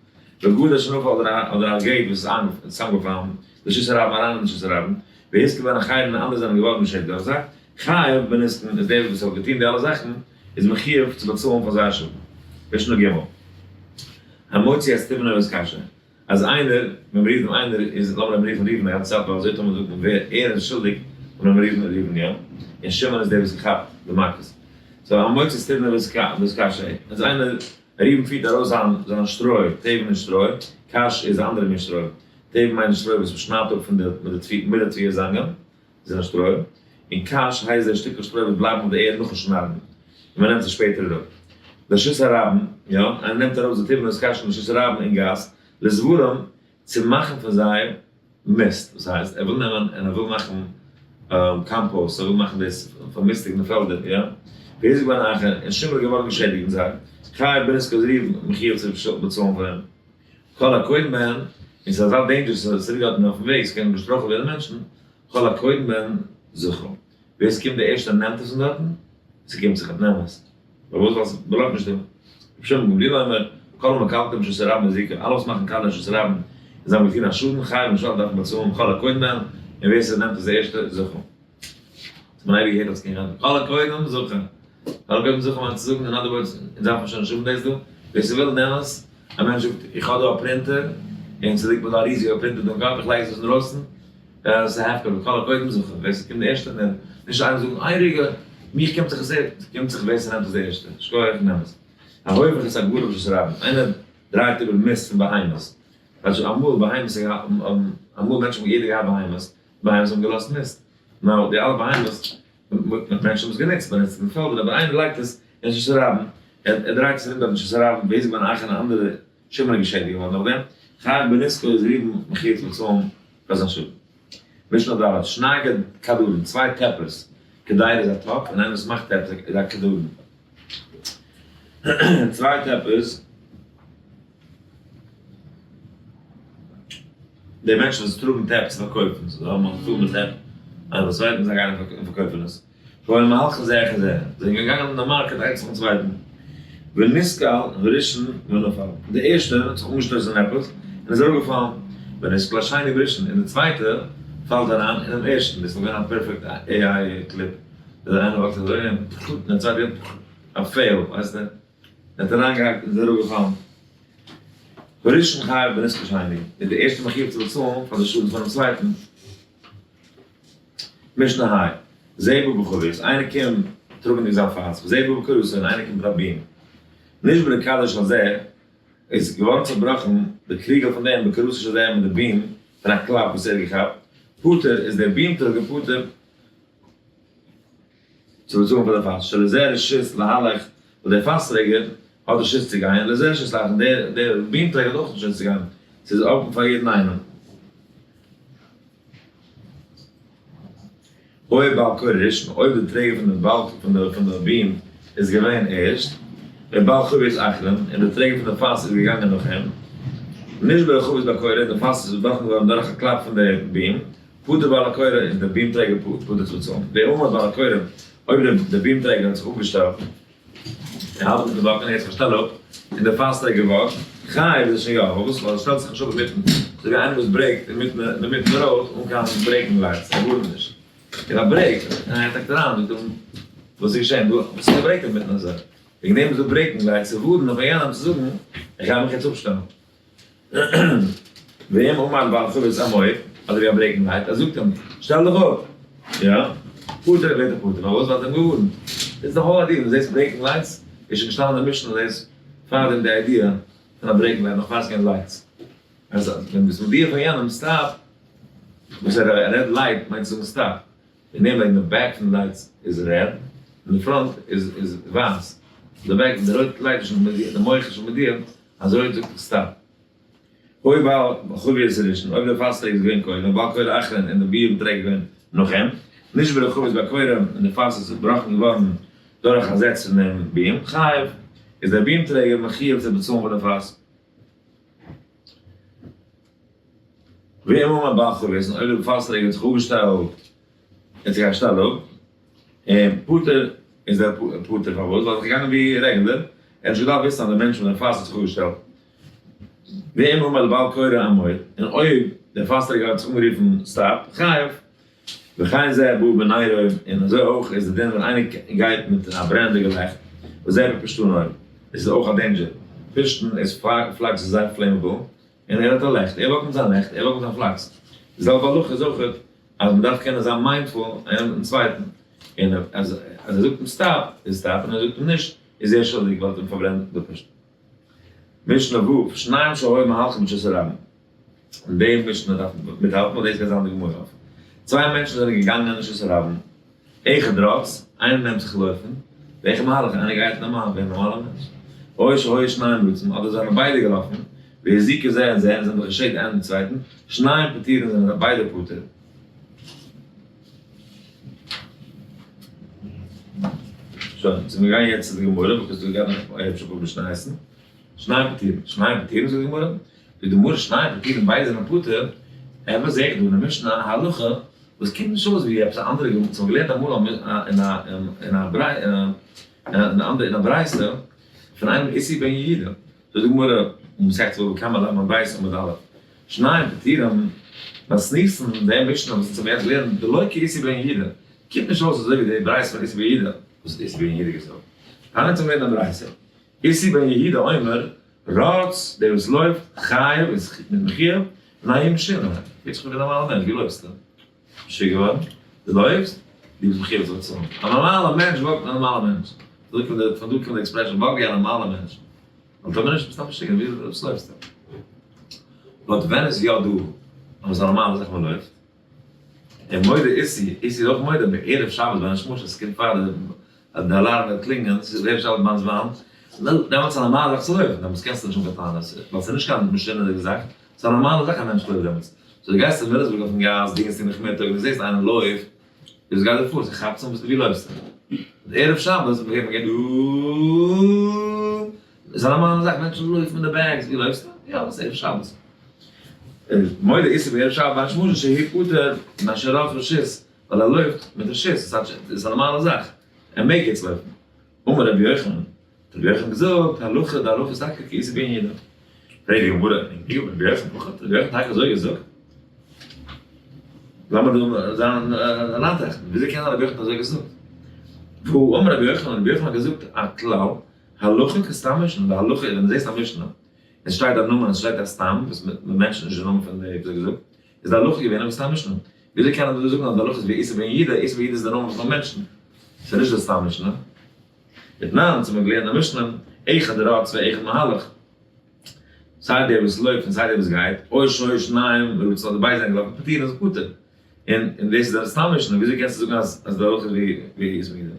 וגדר שנפל אדער א gate וואס איז צוזאמגעפאלן, לרשות הרבים אריין אין רשות הרבים, והזיק בהן אחרים און אנדערע זענען געווארן געשעדיגט דורך זיי, חייב בנזקן איז דער וואס האט געטון די אלע זאכן איז מחיוב צו באצאלן פאר זייער שאדן. משנה ג' המוציא את תבנו ואת קשו, אז איינער, ווען מ'רופט דעם איינער איז לאמיר אים רופן ראובן א גאנצע צייט ווייל אזוי טאמער זאגט מען ווער ער איז שולדיג לאמיר אים רופן ראובן יא, און שמעון איז דער וואס געכאפט די מכות. so המוציא את תבנו ואת קשו, אז איינער, ראובן פירט ארויס זיין זיין שטרוי, תבן איז שטרוי, קש איז א אנדערע מין שטרוי, תבן מיינט די שטרוי וואס מ'שניידט אפ פון די מיט די תבואה זאנגען, זענען שטרוי, און קש הייסט דער שטיקל שטרוי וואס בלייבן אויף די ערד נאכן שניידן, און מען נעמט עס שפעטער אראפ. לרשות הרבים, יא, איינער נעמט ארויס די תבן ואת קש פון רשות הרבים אין גאס, לזבלם, צו מאכן פון זיי מיסט, דאס הייסט, ער וויל נעמען און ער וויל מאכן קאמפאוסט, ער וויל מאכן דאס פארמיסטיגן די פעלדער, יא, והזיק בהן אחר, און שמעון איז געווארן געשעדיגט אין זיי, חייב בנזקו איז ראובן מחיוב צו באצאלן פאר אים. כל הקודם בהן, און ס'איז אזא danger ס'איז צוריקגעהאלטן אויפן וועג, ס'קען געשטרויכלט ווערן מענטשן, כל הקודם בהן זכה. ווער ס'קומט די ערשטע נעמט עס פון דארטן, ס'קומט זיך נעם עס. פארוואס? ווייל ס'בלאקט נישט דעם. רבי שמעון גמליאל אומר, כל המקלקל ברשות הרבים הזיקו, אלע וואס מאכן קאלע אין רשות הרבים און זיי האבן געטון א שאדן, חייב משלם דארפן באצאלן כל הקודם בהן, און ווער ס'נעמט עס די ערשטע, זכה. האט מען אייביג געהערט אלס קינד, כל הקודם זכה. כל הקודם זכה מיינט צו זאגן, in other words, אונז דארפן שוין נישט האבן דאס דא, ווער ס'וויל נעם עס, א מענטש זאגט, איך האב דא א printer, און ס'ליגט מיר דא א ריזיגע printer דא אין קאפ, איך לייג עס אינדרויסן, עס איז הפקר, וכל הקודם זכה, ווער ס'קומט די ערשטע נעמט, נישט איינער זאגן, איין רגע, מיך קומט זיך עס ערשט, ס'קומט זיך ווער ס'נעמט עס די ערשטע, שכוח נעם עס. ההופך את הגרף ברשות הרבים, איינער דרייט איבער מיסט פון בהמות, ווייל אמאל בהמות האבן, אמאל מענטשן האבן יעדער געהאט בהמות, בהמות האבן געלאזט מיסט, now די אלע בהמות, מענטשן האבן עס גענוצט, באנוצט אין פעלדער, אבער איינער לייגט עס אין רשות הרבים, ער דרייט עס ארום דארט אין רשות הרבים, והזיק בהן אחר און אנדערע שמעון איז געשעדיגט געווארן נאכדעם, חייב בנזקו איז ראובן מחיוב צו באצאלן פאר זיין שאדן. משנה ד', שני קדרים, צוויי טעפערס, קדירה איז א טאפ און איינער וואס מאכט טעפ איז א קדרן. צוויי טעפערס, די מענטשן וואס טראגן טעפ צו פארקויפן, זיי האבן א פול מיט טעפ, איינער ביים צווייטן, זיי גייען און פארקויפן עס. שהיו מהלכין זה אחר זה, זיי זענען געגאנגען אין די market איינס נאכן צווייטן, ונתקל הראשון ונפל, די ערשטע האט זיך אנגעשטויסן אין עפעס און איז אראפגעפאלן, ונתקל השני בראשון, און די צווייטע פאלט אריין אינעם ערשטן, דאס וואלט געווען א perfect AI clip, ווי איינער וואקט אזוי און און די צווייטע געבט א fail, ווייסטו, ער האט אריינגעהאקט און איז אראפגעפאלן. הראשון חייב בנזק השני, איז די ערשטע מחיוב צו באצאלן פאר די שאדן פונעם צווייטן. משנה ה', זה בא בחבית, איינער קומט טראגענדיג זיין פאס, וזה בא בקורתו, און איינער קומט מיט א beam. נשברה כדו של זה, איז געווארן צעבראכן די קריגל פון דעם בקורתו של זה מיט די beam פון א קלאפ וואס ער האט געכאפט, פטור איז דער beam טראגער פטור צו באצאלן פאר די פאס, שלזה רשות להלך, ווייל דער פאס טרעגער האט רשות צו גיין, לזה רשות להלך, און דער beam טרעגער האט אויך רשות צו גיין, ס'איז אפן פאר יעדן איינעם. היה בעל קורה ראשון, אויב די טרעגער פון די בעל פון די פון די beam איז געווען ערשט, ובעל חבית אחרון, און די טרעגער פון די פאס איז געגאנגען נאך אים, נשברה חבית בקורה, און די פאס איז צובראכן געווארן דורך א קלאפ פון די beam, פטור בעל הקורה, איז די beam טרעגער פטור צו באצאלן. ועמד בעל הקורה, אויב די beam טרעגער האט זיך אפגעשטעלט, ער האלט מיטן וואקן, ער האט זיך א שטעל אפ, און דער פאס טרעגער וואקט, חייב איז ער שוין יא, פארוואס? ווייל ער שטעלט זיך נישט אפ אינמיטן, אזוי ווי איינער וואס ברעיקט אינמיטן די road אן קיין braking lights, ער ווארנט נישט, ער האט ברעיקט, און ער טאקט אריין, זאגט אים, וואס איז געשען דא, וואס איז געברעיקט אינמיטן אזוי? וועגן דעם איז דא braking lights צו ווארענען פאר יענעם צו זאגן, איך גיי מיך יעצט אפשטעלן. ואם עמד בעל חבית עמוד, אזוי ווי א braking light, ער זאגט אים, שטעל דיך אפ! יא, פטור ווערט ער פטור, פארוואס? ווייל ער האט אים געווארנט. דאס איז די whole idea, דו זעסט braking lights, איז שוין געשטאנען אין די משנה דאס פארדעם די idea פון א braking light, נאך פאר עס געווען lights. אז ווען ביסט מודיע פאר יענעם stop, וואס א red light מיינט צו זאגן stop, און נעם אין די back פון די lights איז red, און די front איז ווייס, די back די רויטע light איז שוין מודיע, די מח איז שוין מודיע אז רויט זאגט דיך stop. היה בעל חבית ראשון, אויב דער פאס טרעגער איז געווען קודם, ובעל קורה אחרון און די beam טרעגער געווען נאך אים, נשברה חבית בקורה און די פאס איז צובראכן געווארן דורך א זעץ פון דעם beam, חייב. איז דער ביעם טרעגער מחיוב צו באצאלן פאר די פאס. ואם אמר בעל חבית, און אויב דער פאס טרעגער האט זיך אפגעשטעלט, האט זיך א שטעל אפ, און פטור איז דער פטור פארוואס? ווייל ער איז געגאנגען ווי רעגולער, ער האט נישט געדארפט וויסן אז דער מענטש פון דער פאס האט זיך אפגעשטעלט. ואם אמר לבעל קורה עמוד, און אויב דער פאס טרעגער האט זיך אנגערופן stop, חייב. וכן זה הבא בנרו, און אזוי אויך איז די דין ווען איינער גייט מיט א ברענענדיגע לעכט, וזה בפשתנו, עס איז אויך א danger, פשתן איז פלאקס איז זייער flammable, און ער האט א לעכט, ער וואקט מיט זיין לעכט, ער וואקט מיט זיין פלאקס, די זעלבע הלכה איז אויך אז מען דארף קענען זיין mindful איינער מיטן צווייטן, און אז ער זאגט אים stop איז stop און ער זאגט אים נישט איז ער שולדיג ווייל ער האט אים פארברענט די פשתן. משנה ו', שניים שהיו מהלכים ברשות הרבים. און די משנה דארף מען מיטהאלטן ווייל דאס גייט זיין די גמרא אויף. צוויי מענטשן זענען געגאנגען אין רשות הרבים, אחד רץ, איינער נעמט זיך לויפן, ואחד מהלך, איינער גייט נארמאל ווי א נארמאלער מענטש. או שהיו שניהם רצים, אדער זענען ביידע געלאפן, והזיקו זה את זה, און זיי האבן זיך געשעדיגט איינער דעם צווייטן, שניהם פטורין זענען ביידע פטור. שוין, so מיר גייען יעצט צו די גמרא, because דא גייט נאך א היבשע פאר משניות. שניהם פטורין, שניהם פטורין זאגט די גמרא, די גמרא שניהם פטורין ביידע זענען פטור, עפעס זעה איך דא אין די משנה א הלכה וואס קומט נישט אויס ווי עפעס א אנדערע גמרא וואס מ'האט געלערנט אמאל אין א אין א אין א ברייתא פון איינעם איסי בן יהודה, זאגט די גמרא אין מסכת בבא קמא ל' ב' עמוד א', שניהם פטורין מתניתין די משנה וואס אונז האבן יעצט געלערנט דלא כאיסי בן יהודה, קומט נישט אויס אזוי ווי די ברייתא פון איסי בן יהודה, וואס האט איסי בן יהודה געזאגט? תניא אונז האבן געלערנט א ברייתא, איסי בן יהודה אומר, רץ, דער וואס לויפט, חייב, איז מיט מחויב, ניין משוגע, פירט זיך ווי א נארמאלער מענטש, ווי לויפסטו? משוגע געווארן? דו לויפסט? דו ביסט מחויב זיך צו צאלן. א נארמאלער מענטש וואקט ווי א נארמאלער מענטש. פון דא קומט די expression, וואק ווי א נארמאלער מענטש. ווייל טאמער נישט ביסטו א משוגע, ווי וואס לויפסטו? but ווען איז יא דא אז עס איז א נארמאלע זאך מען לויפט? און מודה איסי, איסי איז אויך מודה בערב שבת בין השמשות, עס קומט פאר די alarm וועט קלינגען, ס'איז ערב שבת ביים זמן, דעמאלטס איז א נארמאלע זאך צו לויפן, דעמאלטס קענסטו נישט האבן קיין טענות, ווייל ס'איז נישט קיין משונה'דיגע זאך, ס'איז א נארמאלע זאך א מענטש לויפט דעמאלטס. so דו גייסט אין וויליאמסבורג אויפן גאס דינסטאג נאכמיטאג און דו זעסט איינער לויפט, וואס גייט דא פאר? ס'כאפט זיך, ווי לויפסטו? ערב שבת מ'הערט מ'גייט דא, איז א נארמאלע זאך, מענטשן לויפן מיט די bags, ווי לויפסטו? יא, דאס איז ערב שבת. מודה איסי בערב שבת בין השמשות שהוא פטור מפני שרץ ברשות, ווייל ער לויפט מיט רשות, עס איז א נארמאלע זאך, ער מעג יעצט לויפן. אמר רבי יוחנן, האט רבי יוחנן געזאגט, הלכה, די הלכה איז טאקע כאיסי בן יהודה. פרעגט די גמרא, רבי יוחנן הכי, האט רבי יוחנן טאקע אזוי געזאגט? לאמיר דא זיין אריינטראכטן, וויאזוי קען זיין רבי יוחנן האט אזוי געזאגט? והא אמר רבי יוחנן, רבי יוחנן האט געזאגט א כלל, הלכה כסתם משנה, די הלכה איז ווען דו זעסט א משנה, עס שטייט א נאמען, עס שטייט א סתם, וואס מען mention ט נישט די נאמען פון די וואס האט געזאגט, איז די הלכה געווען אויף סתם משנה. וויאזוי קען מען דא זאגן אז די הלכה איז ווי איסי בן יהודה, איסי בן יהודה איז די נאמען פון א מענטשן, ס'איז נישט די סתם משנה. ותנן, אונז האבן געלערנט א משנה, אחד רץ ואחד מהלך. סיי דער וואס לויפט און סיי דער וואס גייט, או שהיו שניהם רצים אדער ביידע זענען געלאפן פטורין איז פטור. און און דאס איז די סתם משנה, וויאזוי קענסטו זאגן אז אז די הלכה איז ווי ווי איסי בן יהודה?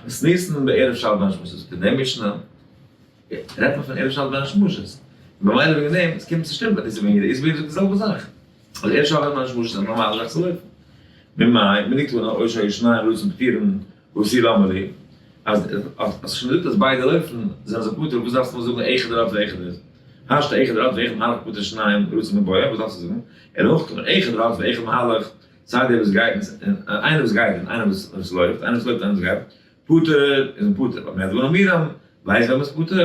מתניתין בערב שבת בין השמשות, פון די משנה רעדט מען פון ערב שבת בין השמשות, ממילא וועגן דעם עס קומט צו שטימען מיט איסי בן יהודה, איסי בן יהודה זאגט די זעלבע זאך, אז ערב שבת בין השמשות איז א נארמאלע זאך צו לויפן. ממאי מדקתני או שהיו שניהם רצים פטורין והא תו למה לי, אז האסט שוין געזאגט אז ביידע לויפן זענען זיי פטור וואס דארפסטו מיר זאגן אחד רץ ואחד איז השתא אחד רץ ואחד מהלך פטור שניהם רצים מיבעיא וואס דארפסטו זאגן אלא הכא קאמר אחד רץ ואחד מהלך סיי דער וואס גייט און איינער וואס גייט און איינער וואס לויפט איינער וואס לויפט איינער וואס גייט פטור איז מען פטור במה דברים אמורים ווייסט ווען מ'איז פטור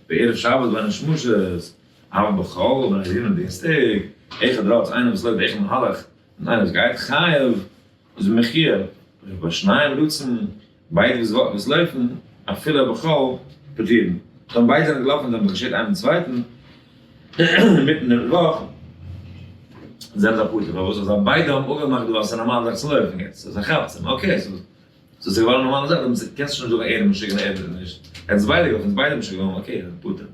בערב שבת בין השמשות אבל בחול בין הזמנים דינסטאג אחד רץ איינער וואס לויפט ואחד מהלך און איינער וואס גייט חייב איז מחויב ובשניהם רצים ביידע וואס לויפן אפילו בחול פטורין. טאמער ביידע זענען געלאפן און זיי האבן זיך געשערט איינער דעם צווייטן אינמיטן דעם וואך, זענען זיי פטור. פארוואס? ווייל זיי ביידע האבן אפגעמאכט דא אז ס'איז א נארמאלע זאך צו לויפן יעצט. ס'איז א כאפצעם. okay, so ס'איז געווארן א נארמאלע זאך, דעמאלטס קענסטו שוין נישט זאגן ער איז משוגע און ער איז נישט. ער האט עס ביידע געלאפן, אונז ביידע משוגע געווארן, okay, זענען פטור.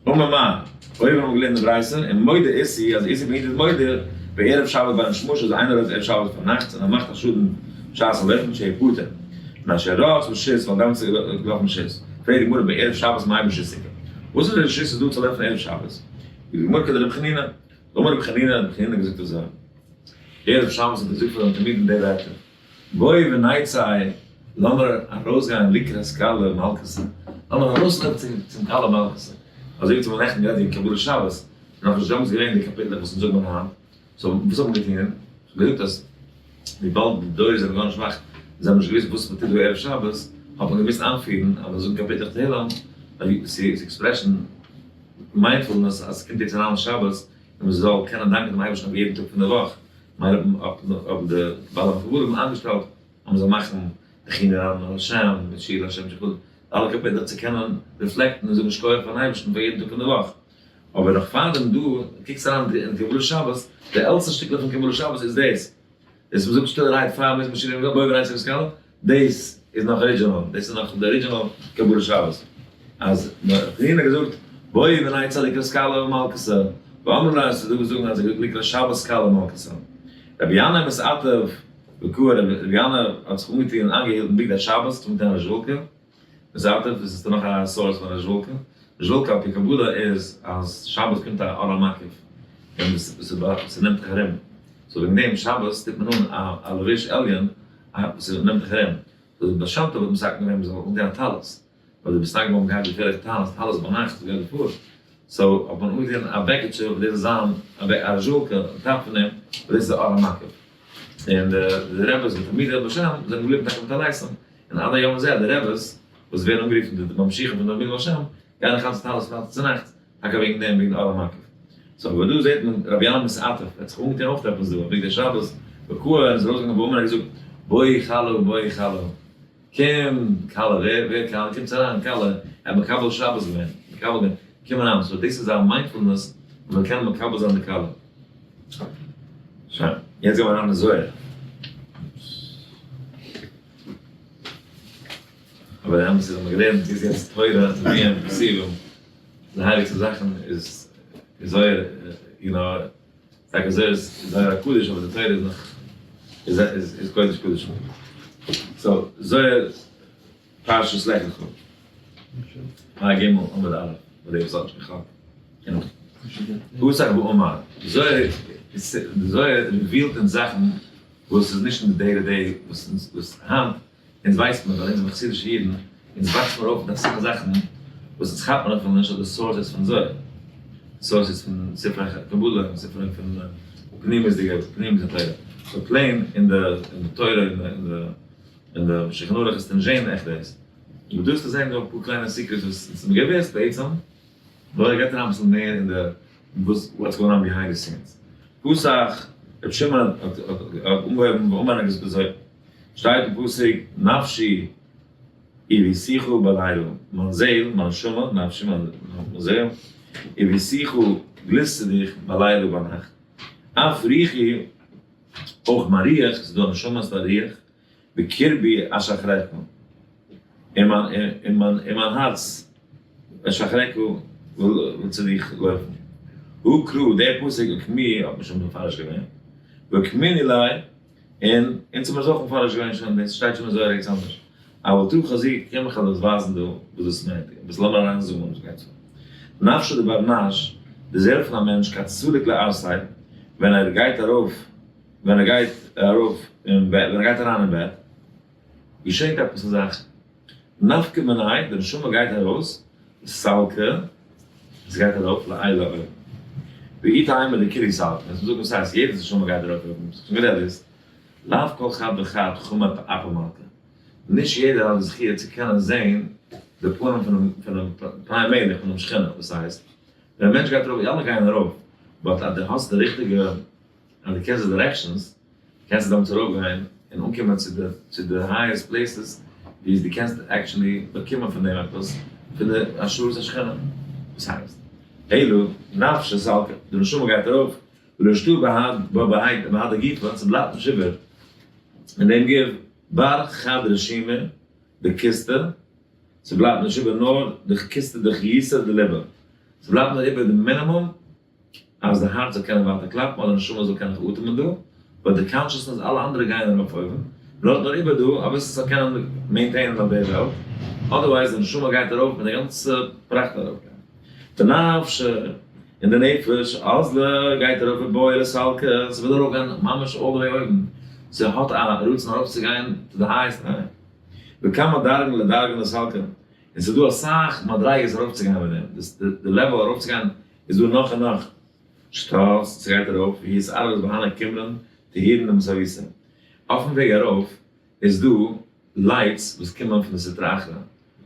אמר מר, אויב האבן מיר געלערנט די ברייתא, און מודה איסי, אז איסי בן יהודה איז מודה, בערב שבת בין השמשות אז איינער לויפט ערב שבת פארנאכטס און ער מאכט א שאדן בשעת הלכתן שיהא פטור, מפני שרץ ברשות ווייל דעמאלטס איז ער געלאפן ברשות, פרעגט די גמרא בערב שבת מאי ברשות איכא? וואס איז די רשות איז דא צו לויפן ערב שבת? זאגט די גמרא כדרבי חנינא, דאמר רבי חנינא האט רבי חנינא געזאגט אזוי, ערב שבת האט ער געזאגט פאר זיינע תלמידים די ווערטער, בואו ונצא, לאמיר ארויסגיין לקראת כלה מלכתא, לאמיר ארויסלויפן צום צום כלה מלכתא. אזוי ווי צום נעכטן גערעדט וועגן קבלת שבת, נאך נישט דעמאלטס געווען די קאפיטלעך וואס אונז זאגן מיר היינט, so וואס האט מען געטון? איך האב געזאגט אז וויבאלד די דורות זענען געווארן שוואך, זיי האבן נישט געוואוסט וואס מ'טוט דא ערב שבת, האט מען געמוזט איינפירן אז מ'זאל זאגן קאפיטלעך תהילים, צו express ן mindfulness אז ס'קומט יעצט אריין שבת און מ'זאל קענען דאנקען דעם אייבערשטן אויף יעדן טאג פון די וואך. מילא האבן די בעלי מחברים איינגעשטעלט אז מ'זאל מאכן לכו נרננה על השם מיט שירו להשם שיר חדש, אלע קאפיטלעך צו קענען reflect ן און זאגן שכוח פארן אייבערשטן פאר יעדן טאג פון די וואך. אבער נאך פארדעם דא קוקסט אריין אין קבלת שבת, די עלטסטע שטיקלעך פון קבלת שבת איז דאס, דאס מ'זאגט שטילערהייט פאר מזמור שיר און בואי ונצא להתכלל, דאס איז נאך original, דאס איז נאך די original קבלת שבת, אז פנינה האט געזאגט בואי ונצא לקראת כלה ומלכתא, ואמרי לה עס איז דא וואס זאגן אז ער געזאגט לקראת שבת כלה ומלכתא. רבי ינאי מתעטף בקעה רבי ינאי האט זיך אנגעטוען און איינגעהילט אין בגדי שבת, אנגעטוען א רעזשוואלקע, מתעטף איז עס נאך א source פון רעזשוואלקע, רעזשוואלקע על פי קבלה איז אז שבת קומט א אור המקיף און ס'נעמט דיך ארום, so וועגן דעם שבת טוט מען אן א לבוש עליון וואס נעמט דיך ארום, so די בעל שם טוב האט מתקן געווען מ'זאל אנטון א טלית, ווייל די מתנגדים האבן געהאט געפערליכע טענות טלית ביינאכט וואס גייט דא פאר, so האט מען אנגעטון א בעקיטשע וואס דאס זאל זיין א רעזשוואלקע on top פון דעם, וואס דאס איז די אור המקיף. און די רעבעס די תלמידי הבעל שם זענען געבליבן טאקע מיט טליתים, און עד היום הזה די רעבעס וואס ווערן אנגערופן די ממשיכים פון תלמידי הבעל שם גייען נאך אלץ טלית פרייטאג צונאכטס, טאקע וועגן דעם וועגן אור המקיף. so אבער דא זעט מען רבי ינאי מתעטף, ער האט זיך אנגעטון אויך עפעס דא, בגדי שבת, בקעה, און איז ארויסגעגאנגען באמען און געזאגט, בואי כלה בואי כלה, קום כלה, ווער ווער כלה, קומטס אריין כלה, ער האט מקבל שבת געווען, מקבל געווען, קום אריין, so דאס איז א mindfulness אז מען קען מקבל זיין די כלה. שוין, יעצט גיימער אריין אין זוהר. אבער די אמת איז אז מ'האט געלערנט ביז יעצט תורה, נביאים, כתובים, די הייליגסטע זאכן איז זוהר, you know, טאקע זוהר איז זוהר הקדוש אבער די תורה איז נאך איז איז קודש קדשים. so זוהר פרשת לך לך. פרק ג' עמוד א', פאר די וואס האט נישט געכאפט. פתח ואמר, זוהר די זוהר reveal ט אונז זאכן וואס איז נישט אין די day to day וואס אונז וואס היינט אונז ווייסט מען ווייל אונז זענען חסידישע אידן, אונז וואקסט מיר אויף מיט אסאך זאכן וואס אונז כאפט מען אפילו נישט אז די source איז פון זוהר, די source איז פון ספרי קבלה און ספרים פון פנימיות'דיגע פנימיות'דיגע תורה, so plain אין די אין די תורה אין די אין די אין די שולחן ערוך איז נישט זעהן עכט דאס, אבער דא איז צו זעהן דא אפאר קליינע secrets וואס אונז האבן געוואוסט בעצם, נאר ער געבט אריין אביסל מער אין די וואס what's going on behind the scenes. פתח, רבי שמעון האט האט אנגעהויבן ואמר ער האט געזאגט אזוי. שטייט אין פסוק נפשי איויתיך בלילה, מיין זעהל, מיין נשמה, נפשי, מיין זעהל, איויתיך גליסט צו דיך בלילה ביינאכט, אף רוחי, אויך מיין רוח, ס'איז דא א נשמה ס'איז דא א רוח, בקרבי אשחרך, אין מיין אין מיין אין מיין הארץ אשחרך וויל צו דיך לויפן. הא קרא, דער פסוק אוקמוה האט מען שוין מפרש געווען, ואוקמינהו ליה, און אונז האבן עס אויך מפרש געווען שוין, דאס שטייט שוין אזוי ערגעץ אנדערש. אבל תא חזי, קום איך וועל דאס ווייזן דא וואס דאס מיינט, אביסל לאמיר אריין zoom ען וואס גייט פאר. נפשא דבר נש, די זעהל פון א מענטש כד סליק לערסיה, ווען ער גייט ארויף, ווען ער גייט ארויף אין בעט, ווען ער גייט אריין אין בעט, געשענט עפעס א זאך, נפקא מיניה, די נשמה גייט ארויס, סלקא, עס גייט ארויף לעילא אויבן. ואי תימא דכולהו סלקין, וועסט מיר זאגן וואס הייסט יעדעס נשמה גייט ארויף אויבן, ס'איז שוין גערעדט דאס, לאו כל חד וחד חמי אפי מלכא, נישט יעדער האט די זכי' צו קענען זען די פנים פונעם פונעם פני המלך פונעם שכינה, וואס הייסט, ווען א מענטש גייט ארויף, אלע גייען ארויף, but אז דו האסט די ריכטיגע, אז דו קענסט די directions, קענסטו דעמאלטס ארויפגיין און אנקומען צו די צו די highest places ווי דו קענסט actually באקומען פון דעם עפעס, פון די השראת השכינה. וואס הייסט? אלא נפשא סלקא, די נשמה גייט ארויף, ולא שתא בהאי בהדי גופא, ס'בלייבט נישט איבער אין דעם גוף בר חד רשימא דקוסטא, ס'בלייבט נישט איבער נאר די קוסטא דחיותא דליבא, ס'בלייבט נאר איבער די מינימום אז די הארץ זאל קענען ווייטער קלאפן אדער נשמה זאל קענען זיך אטעמען דא, but די consciousness אלע אנדערע גייען ארויף אויבן, בלייבט נאר איבער דא אביסל ס'זאל קענען maintain ען אויף די וועלט, otherwise די נשמה גייט ארויף מיט די גאנצע פראכט ארויפגיין. די נפש און די נפש אזלא גייט ארויף ובעי לסלקא, ס'וויל ארויפגיין ממש all the way אויבן, ס'האט א רצון ארויפצוגיין to the highest high. וכמה דרגין לדרגין דסלקא. און ס'איז דא אסאך מדריגות ארויפצוגיין מיט דעם, די level ארויפצוגיין איז דא נאך און נאך, שטאלץ, ס'גייט ארויף, ווי איז ארבעט בהנה קומרן, טהירן און מסאוויסע. אויפן וועג ארויף איז דא lights וואס קומען פון די סטרא אחרא,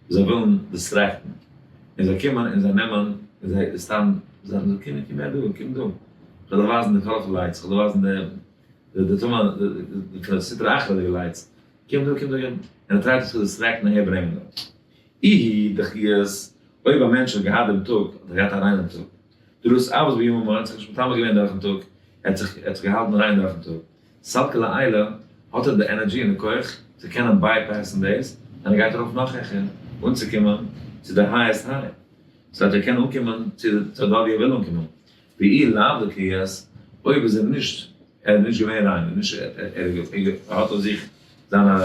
זיי ווילן distract ן, און זיי קומען און זיי נעמען, און זיי סתם, זיי זאגן קום קום הער דא, קום דא, כ'וועל דיר ווייזן די colorful lights, כ'וועל דיר ווייזן די די טומאה, די סטרא אחרא'דיגע lights, קום דא, קום דא, קום, און ער try ט עס צו distract ן אהער ברענגען דא. איהי דחיות, אויב א מענטש האט געהאט דעם טאג, האט ער געהאט א ריינעם טאג. דרות אבות בימים ההם האט זיך נישט מטמא געווען דורכן טאג, ער האט זיך ער האט זיך געהאלטן ריין דורכן טאג. סלקא לעילא האט ער די energy און די כח צו קענען bypass ן דאס, און ער גייט ארויף נאך העכער אנצוקומען צו די highest high, so אז ער קען אנקומען צו דארט ווי ער וויל אנקומען. ואי לאו דכיות, אויב איז ער נישט, ער איז נישט געווען ריין, ער נישט, ער האט אויף זיך זיינע,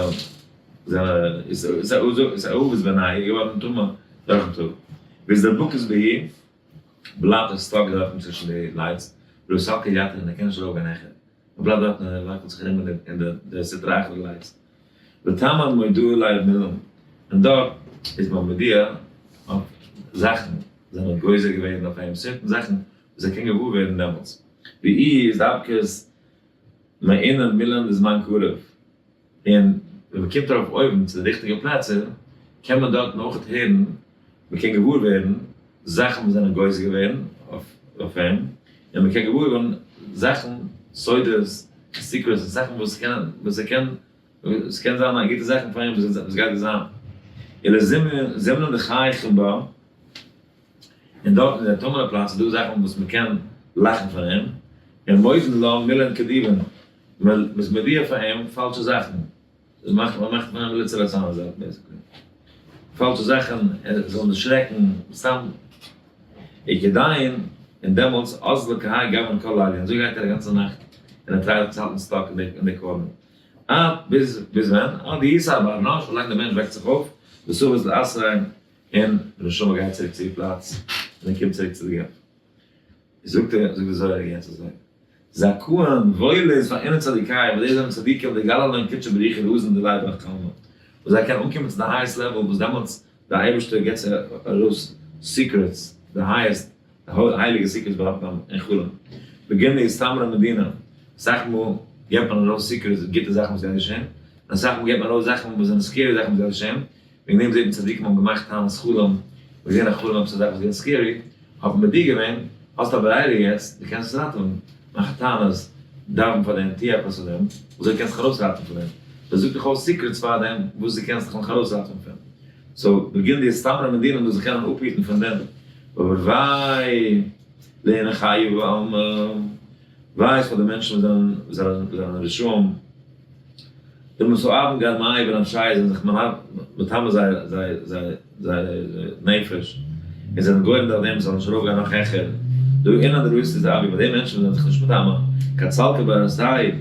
זיינע, איז בעיני, איז געווארן טמא דורכן טאג. ואתדבקת בהו, בלייבט ער stuck דארטן צווישן די lights, ולא סלקא יתיר און ער קען נישט ארויפגיין העכער. ער בלייבט דארטן און ער וואקלט זיך ארום אין די סטרא אחרא lights. ותמן מודעא ליה במילין, און דארט איז מען מודיע אויף זאכן זענען גוזר געווען אויף אים certain זאכן וואס ער קען געוואר ווערן דעמאלטס, ואיהי אתדבקת מאינון מילין דזמן קרוב, און ווען מען קומט ארויף אויבן צו די ריכטיגע פלעצער קען מען דארטן אויך הערן, מען קען געוואר ווערן זאכן וואס זענען גוזר געווען אויף אים, און מען קען געוואר ווערן זאכן, סודות, secrets, זאכן וואס קענען, וואס ער קען, עס קען זיין א גוטע זאכן פאר אים וואס גייט דא זיין. ולזימנין דחייכין בה, און דארט אין די טמא'נע פלאץ איז דא זאכן וואס מען קען לאכן פון אים, און מודין לה מילין כדיבין, מען איז מודיע פאר אים פאלשע זאכן, מען מאכט מען מאכט פון אים ליצי ליצנות דארט basically, פאלשע זאכן ער זאל נישט שרעקן, סתם וכדין, און דעמאלטס אזלא כהאי גוון כל ליליא, און אזוי גייט ער א גאנצע נאכט און ער try ט זיך צו האלטן stuck אין די corner. עד ביז ביז ווען? עד דיתער בר נש, ווילאנג דער מענטש וועקט זיך אויף, ותבית לאתריה, און די נשמה גייט צוריק צו איר פלאץ, און ער קומט צוריק צו די גוף. זאגט ער, זאגט די זוהר יעצט אזוי, זכאין, וואויל איז פאר אינון צדיקיא, וואס די זענען צדיקים דגלי לון קודשא בריך הוא רזין דלעילא בהך עלמא, וואס זיי קענען אנקומען צו די highest level, וואס דעמאלטס די אייבערשטער גיבט זיי ארויס secrets, די highest, די הייליגע secrets ביים אין חלום. בגין דאתאמרן מדינא, אסאך מאל געבט מען ארויס secrets, גוטע זאכן וואס גייט געשען, און אסאך מאל געבט מען ארויס זאכן וואס זענען scary זאכן וואס גייט געשען, וועגן דעם זעט מען צדיקים האבן געמאכט תענית חלום, מ'האט געזען א חלום עפעס א זאך וואס איז געווען scary, האט מען מודיע געווען, האסט א ברירה יעצט, דו קענסט עס ראטעווען, מאך א תענית, דאווען פאר דעם, טוה עפעס פאר דעם, אזוי קענסט דיך ארויסראטעווען פון דעם. דאס זאגט דיך אויס secrets פאר דעם וואס דו קענסט דיך נאך ארויסראטעווען פון. so, בגין דאתאמרן מדינא מוז זיך קענען אפהיטן פון דעם. אבער וויי לאינון חיווי בעלמא, וויי איז פאר די מענטשן וואס זענען זענען זענען רשעים, דמסאבן גרמייהו בנפשייהו זענען זיך מטמא זייער זייער זייער זייער נפש, און זענען גורם דורך דעם זאל נישט ארויפגיין נאך העכער, דהא אינון דלא אתאבו, ביי די מענטשן וואס זענען זיך נישט מטמא, כד סלקי בארעתייהו,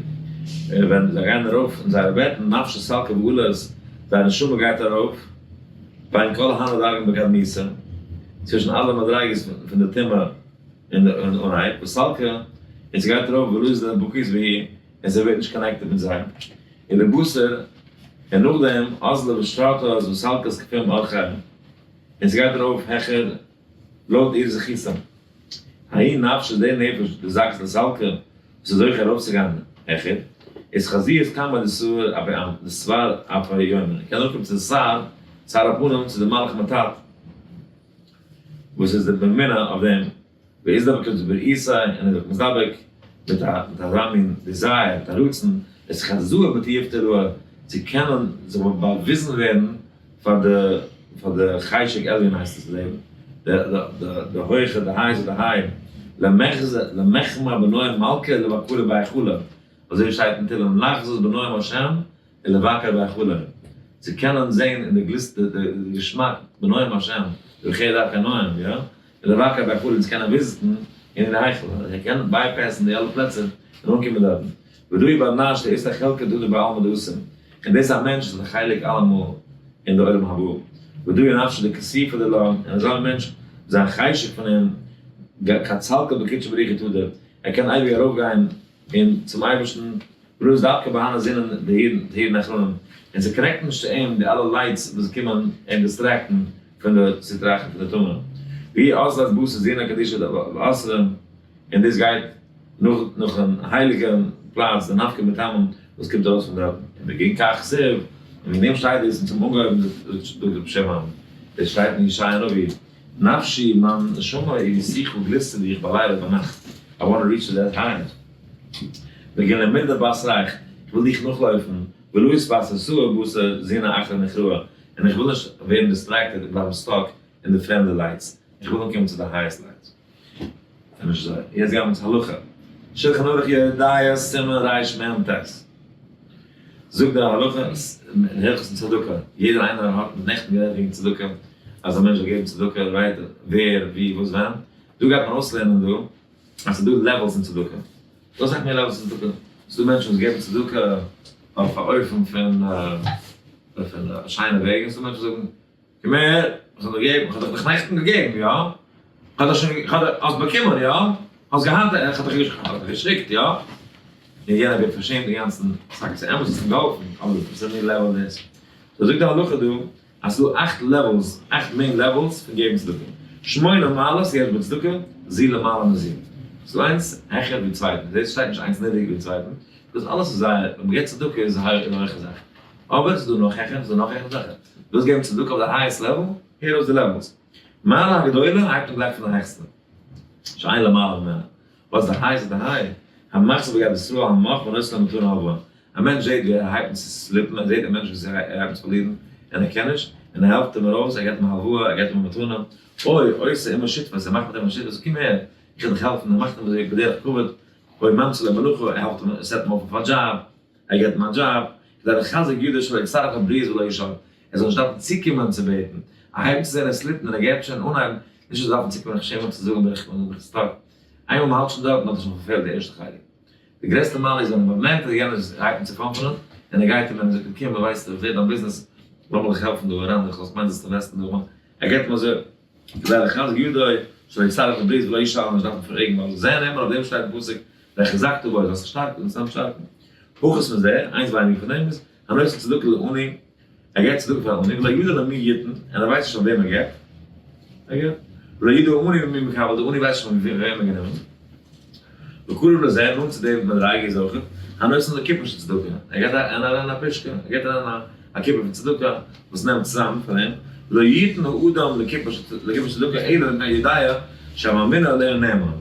ווען זיי גייען ארויף אין זייערע בעטן, נפשא סלקא ועלת, זייער נשמה גייט ארויף, בין כל הני דרגין בקדמיתא, צווישן אלע מדריגות פון די טומאה אין אנהייב, וסלקא, און ס'גייט ארויף ולא אתדבקת בהו, און ס'ווערט נישט connected מיט זיי, ולבתר, און נאכדעם, אזלא ואשתרתא וסלקת כפום אורחיה, און ס'גייט ארויף העכער לויט איר זכותים. ההיא נפשא די נפש דזכת לסלקא, וואס איז זוכה ארויפצוגיין העכער, איז חזיית קמיה דסבר אפי יומין, קען אנקומען צו די שר, שר הפנים, צו די מלאך מט"ט, וואס איז די ממונה אויף דעם, ואתדבק באורייתא, און איז זיך מזדבק מיט א מיט אזא מין desire, מיט א רצון, אתחזאה בתיובתא רעה, צו קענען זיך באוויזן ווערן פאר די פאר די חשק עליון הייסט עס לעבן, די די די הויכע די highest of the high, למחמי בנועם מלכא לבקרא בהיכלא, אזוי ווי שטייט אין תהלים לחזות בנועם השם ולבקר בהיכלו, צו קענען זען אין די גליסט די געשמאק בנועם השם, דרכי דרכי נועם, יא, ולבקר בהיכלו און צו קענען visit ן אין די היכל, ער קען bypass ן די אלע פלעצער און אנקומען דארטן. ודא הוא בר נש דאית ליה חלקא תדיר בעלמא דאתי, און דאס איז א מענטש וואס האט א חלק אלעמאל אין די עולם הבא. ודא הוא נפשא דכסיפא דלה, און אזא מענטש זיין חשק פון אים, כד סלקא בקודשא בריך הוא תדיר, ער קען אייביג ארויפגיין און צום אייבערשטן, ולא אתדבקא בהני זינין דהירין אחרנין, און ס' connect נישט צו אים די אלע lights וואס קומען אים distract ן. פון די סטרא אחרא פון די טומאה. ווי אזלת בתר זינה קדישא דאסרן, און דאס גייט נאך נאכן הייליגן פלאץ די נפקא מטעמים וואס קומט ארויס פון דארטן. און בגין כך כתיב, און וועגן דעם שטייט דאס און צום אנגעהויבן זאגט רבי שמעון, דאס שטייט אין ישעיה הנביא, נפשי מיין נשמה אירסיך גליסטע דיך בלילה ביינאכט, I want to reach to that height. בגין למירדף בתרייך, איך וויל דיך נאכלויפן, ולא יתבססו בתר זינה אחרא נוכראה, און איך וויל נישט ווערן distracted און בלייבן stuck אין די פרעמדע lights, איך וויל אנקומען צו די highest lights. נישט אזוי. יעצט גייען מיר צו הלכה. שלחן ערוך יורה דעה סימן רמ ט. זאגט די הלכה אין הלכות צדקה, יעדער איינער האט נעכטן גערעדט וועגן צדקה, אז א מענטש זאל געבן צדקה, right, ווער, ווי, וואס, ווען. דא גייט מען אויסלערנען דא אז ס'איז דא levels אין צדקה. דא אסאך מער levels אין צדקה. ס'איז דא מענטשן וואס געבן צדקה אויף א אופן פון פון א שיינע וועג, און ס'איז דא מענטשן וואס זאגן, קום הער, איך האב דיר געגעבן, איך האב דיך דאך נעכטן געגעבן, יא? איך האב דיך שוין, איך האב דיך, האסט באקומען, יא? האסט געהאט, איך האב דיך געשיקט, יא? און יענער ווערט פארשעמט אינגאנצן, ס'טאקע ס'איז אמת האסט אים געהאלפן, אבער וואס איז מין level דאס? so זאגט די הלכה דא, אז ס'איז דא אכט levels, אכט main levels פון געבן צדקה. שמונה מעלות יש בצדקה, זו למעלה מזו. ס'איז דא איינס העכער ווי צווייטן, דאס שטייט נישט איינס נידריגער ווי צווייטן, דאס אלעס איז זייער, ווען מ'געבט צדקה איז זייער א הויכע זאך. אבער ס'איז דא נאך העכער, ס'איז דא נאך העכער זאכן. ווילסט געבן צדקה אויף די highest level? הער אויס די levels. מעלה הגדולה הייבט אן גלייך פון די העכסטע. שאין למעלה ממנה. וואס די high איז די high. המחזיק בגד ישראל המך ונותן לו מתנה הלוואה. א מענטש זעט ווי ער הייבט אן צו slip ן, ער זעט א מענטש וואס ער הייבט אן צו פארלירן, און ער קען נישט, און ער העלפט אים ארויס, ער געבט אים א הלוואה, ער געבט אים א מתנה, אוי, עושה עמו שותפות, ער מאכט מיט אים א שותפות, קום הער, איך וועל דיך העלפן, ער מאכט אים אזוי בדרך כבוד, אוי ממציא לו מלאכה, ער העלפט אים, ער set אים אויף אויף א דזשאב, ער געבט אים א דזשאב, כדי לחזק ידו שלא יצטרך לבריות ולא ישאל, ער זאל נישט דארפן צוקומען צו בעטן, ער הייבט צו זען ער slip ט און ער געבט שוין אנהייבן, נישט ער זאל דארפן צוקומען איך שעם מיך צו זאגן בין איך בין איך stuck, איינמאל מען האלט שוין דארטן האט ער שוין פארפעלט די ערשטע חלק. די גרעסטע מעלה איז ווען מען באמערקט אז יענער איז הייבט אן צו פאמפענען, און ער גייט אים און ער זאגט אים קום ווייסט איך זעה דיין ביזנעס לאמיר דיך העלפן דא אריין איך מיין זאלסט invest ן דא ער געבט אים אזוי כדי לחזק ידו שלא יצטרך לבריות ולא ישאל נישט דארפן פרעגן ווייל זה נאמר אויף דעם שטייט אין פסוק והחזקת בו זאלסט זיך שטארקן און צוזאם שטארקן. פחות מזה, איינס ווייניגער פון דעם איז, הנותן צדקה לעני, ער געבט צדקה פאר עני, ולא ידע למי יתן, און ער ווייסט נישט פאר וועם ער געבט, ער געבט, ולא ידע העני ממי מקבל, די עני ווייסט נישט פון וועם ער גענומען. וקרוב לזה, נאנט צו דעם מדריגה איז אויך, הנותן לקופה של צדקה, ער געבט אריין א פושקע, ער געבט אריין א קופה פון צדקה, וואס נעמט צוזאם פון אים, לא יתן האדם לקופה של צדקה אלא אם כן יודע שהממונה עליה נאמן, מען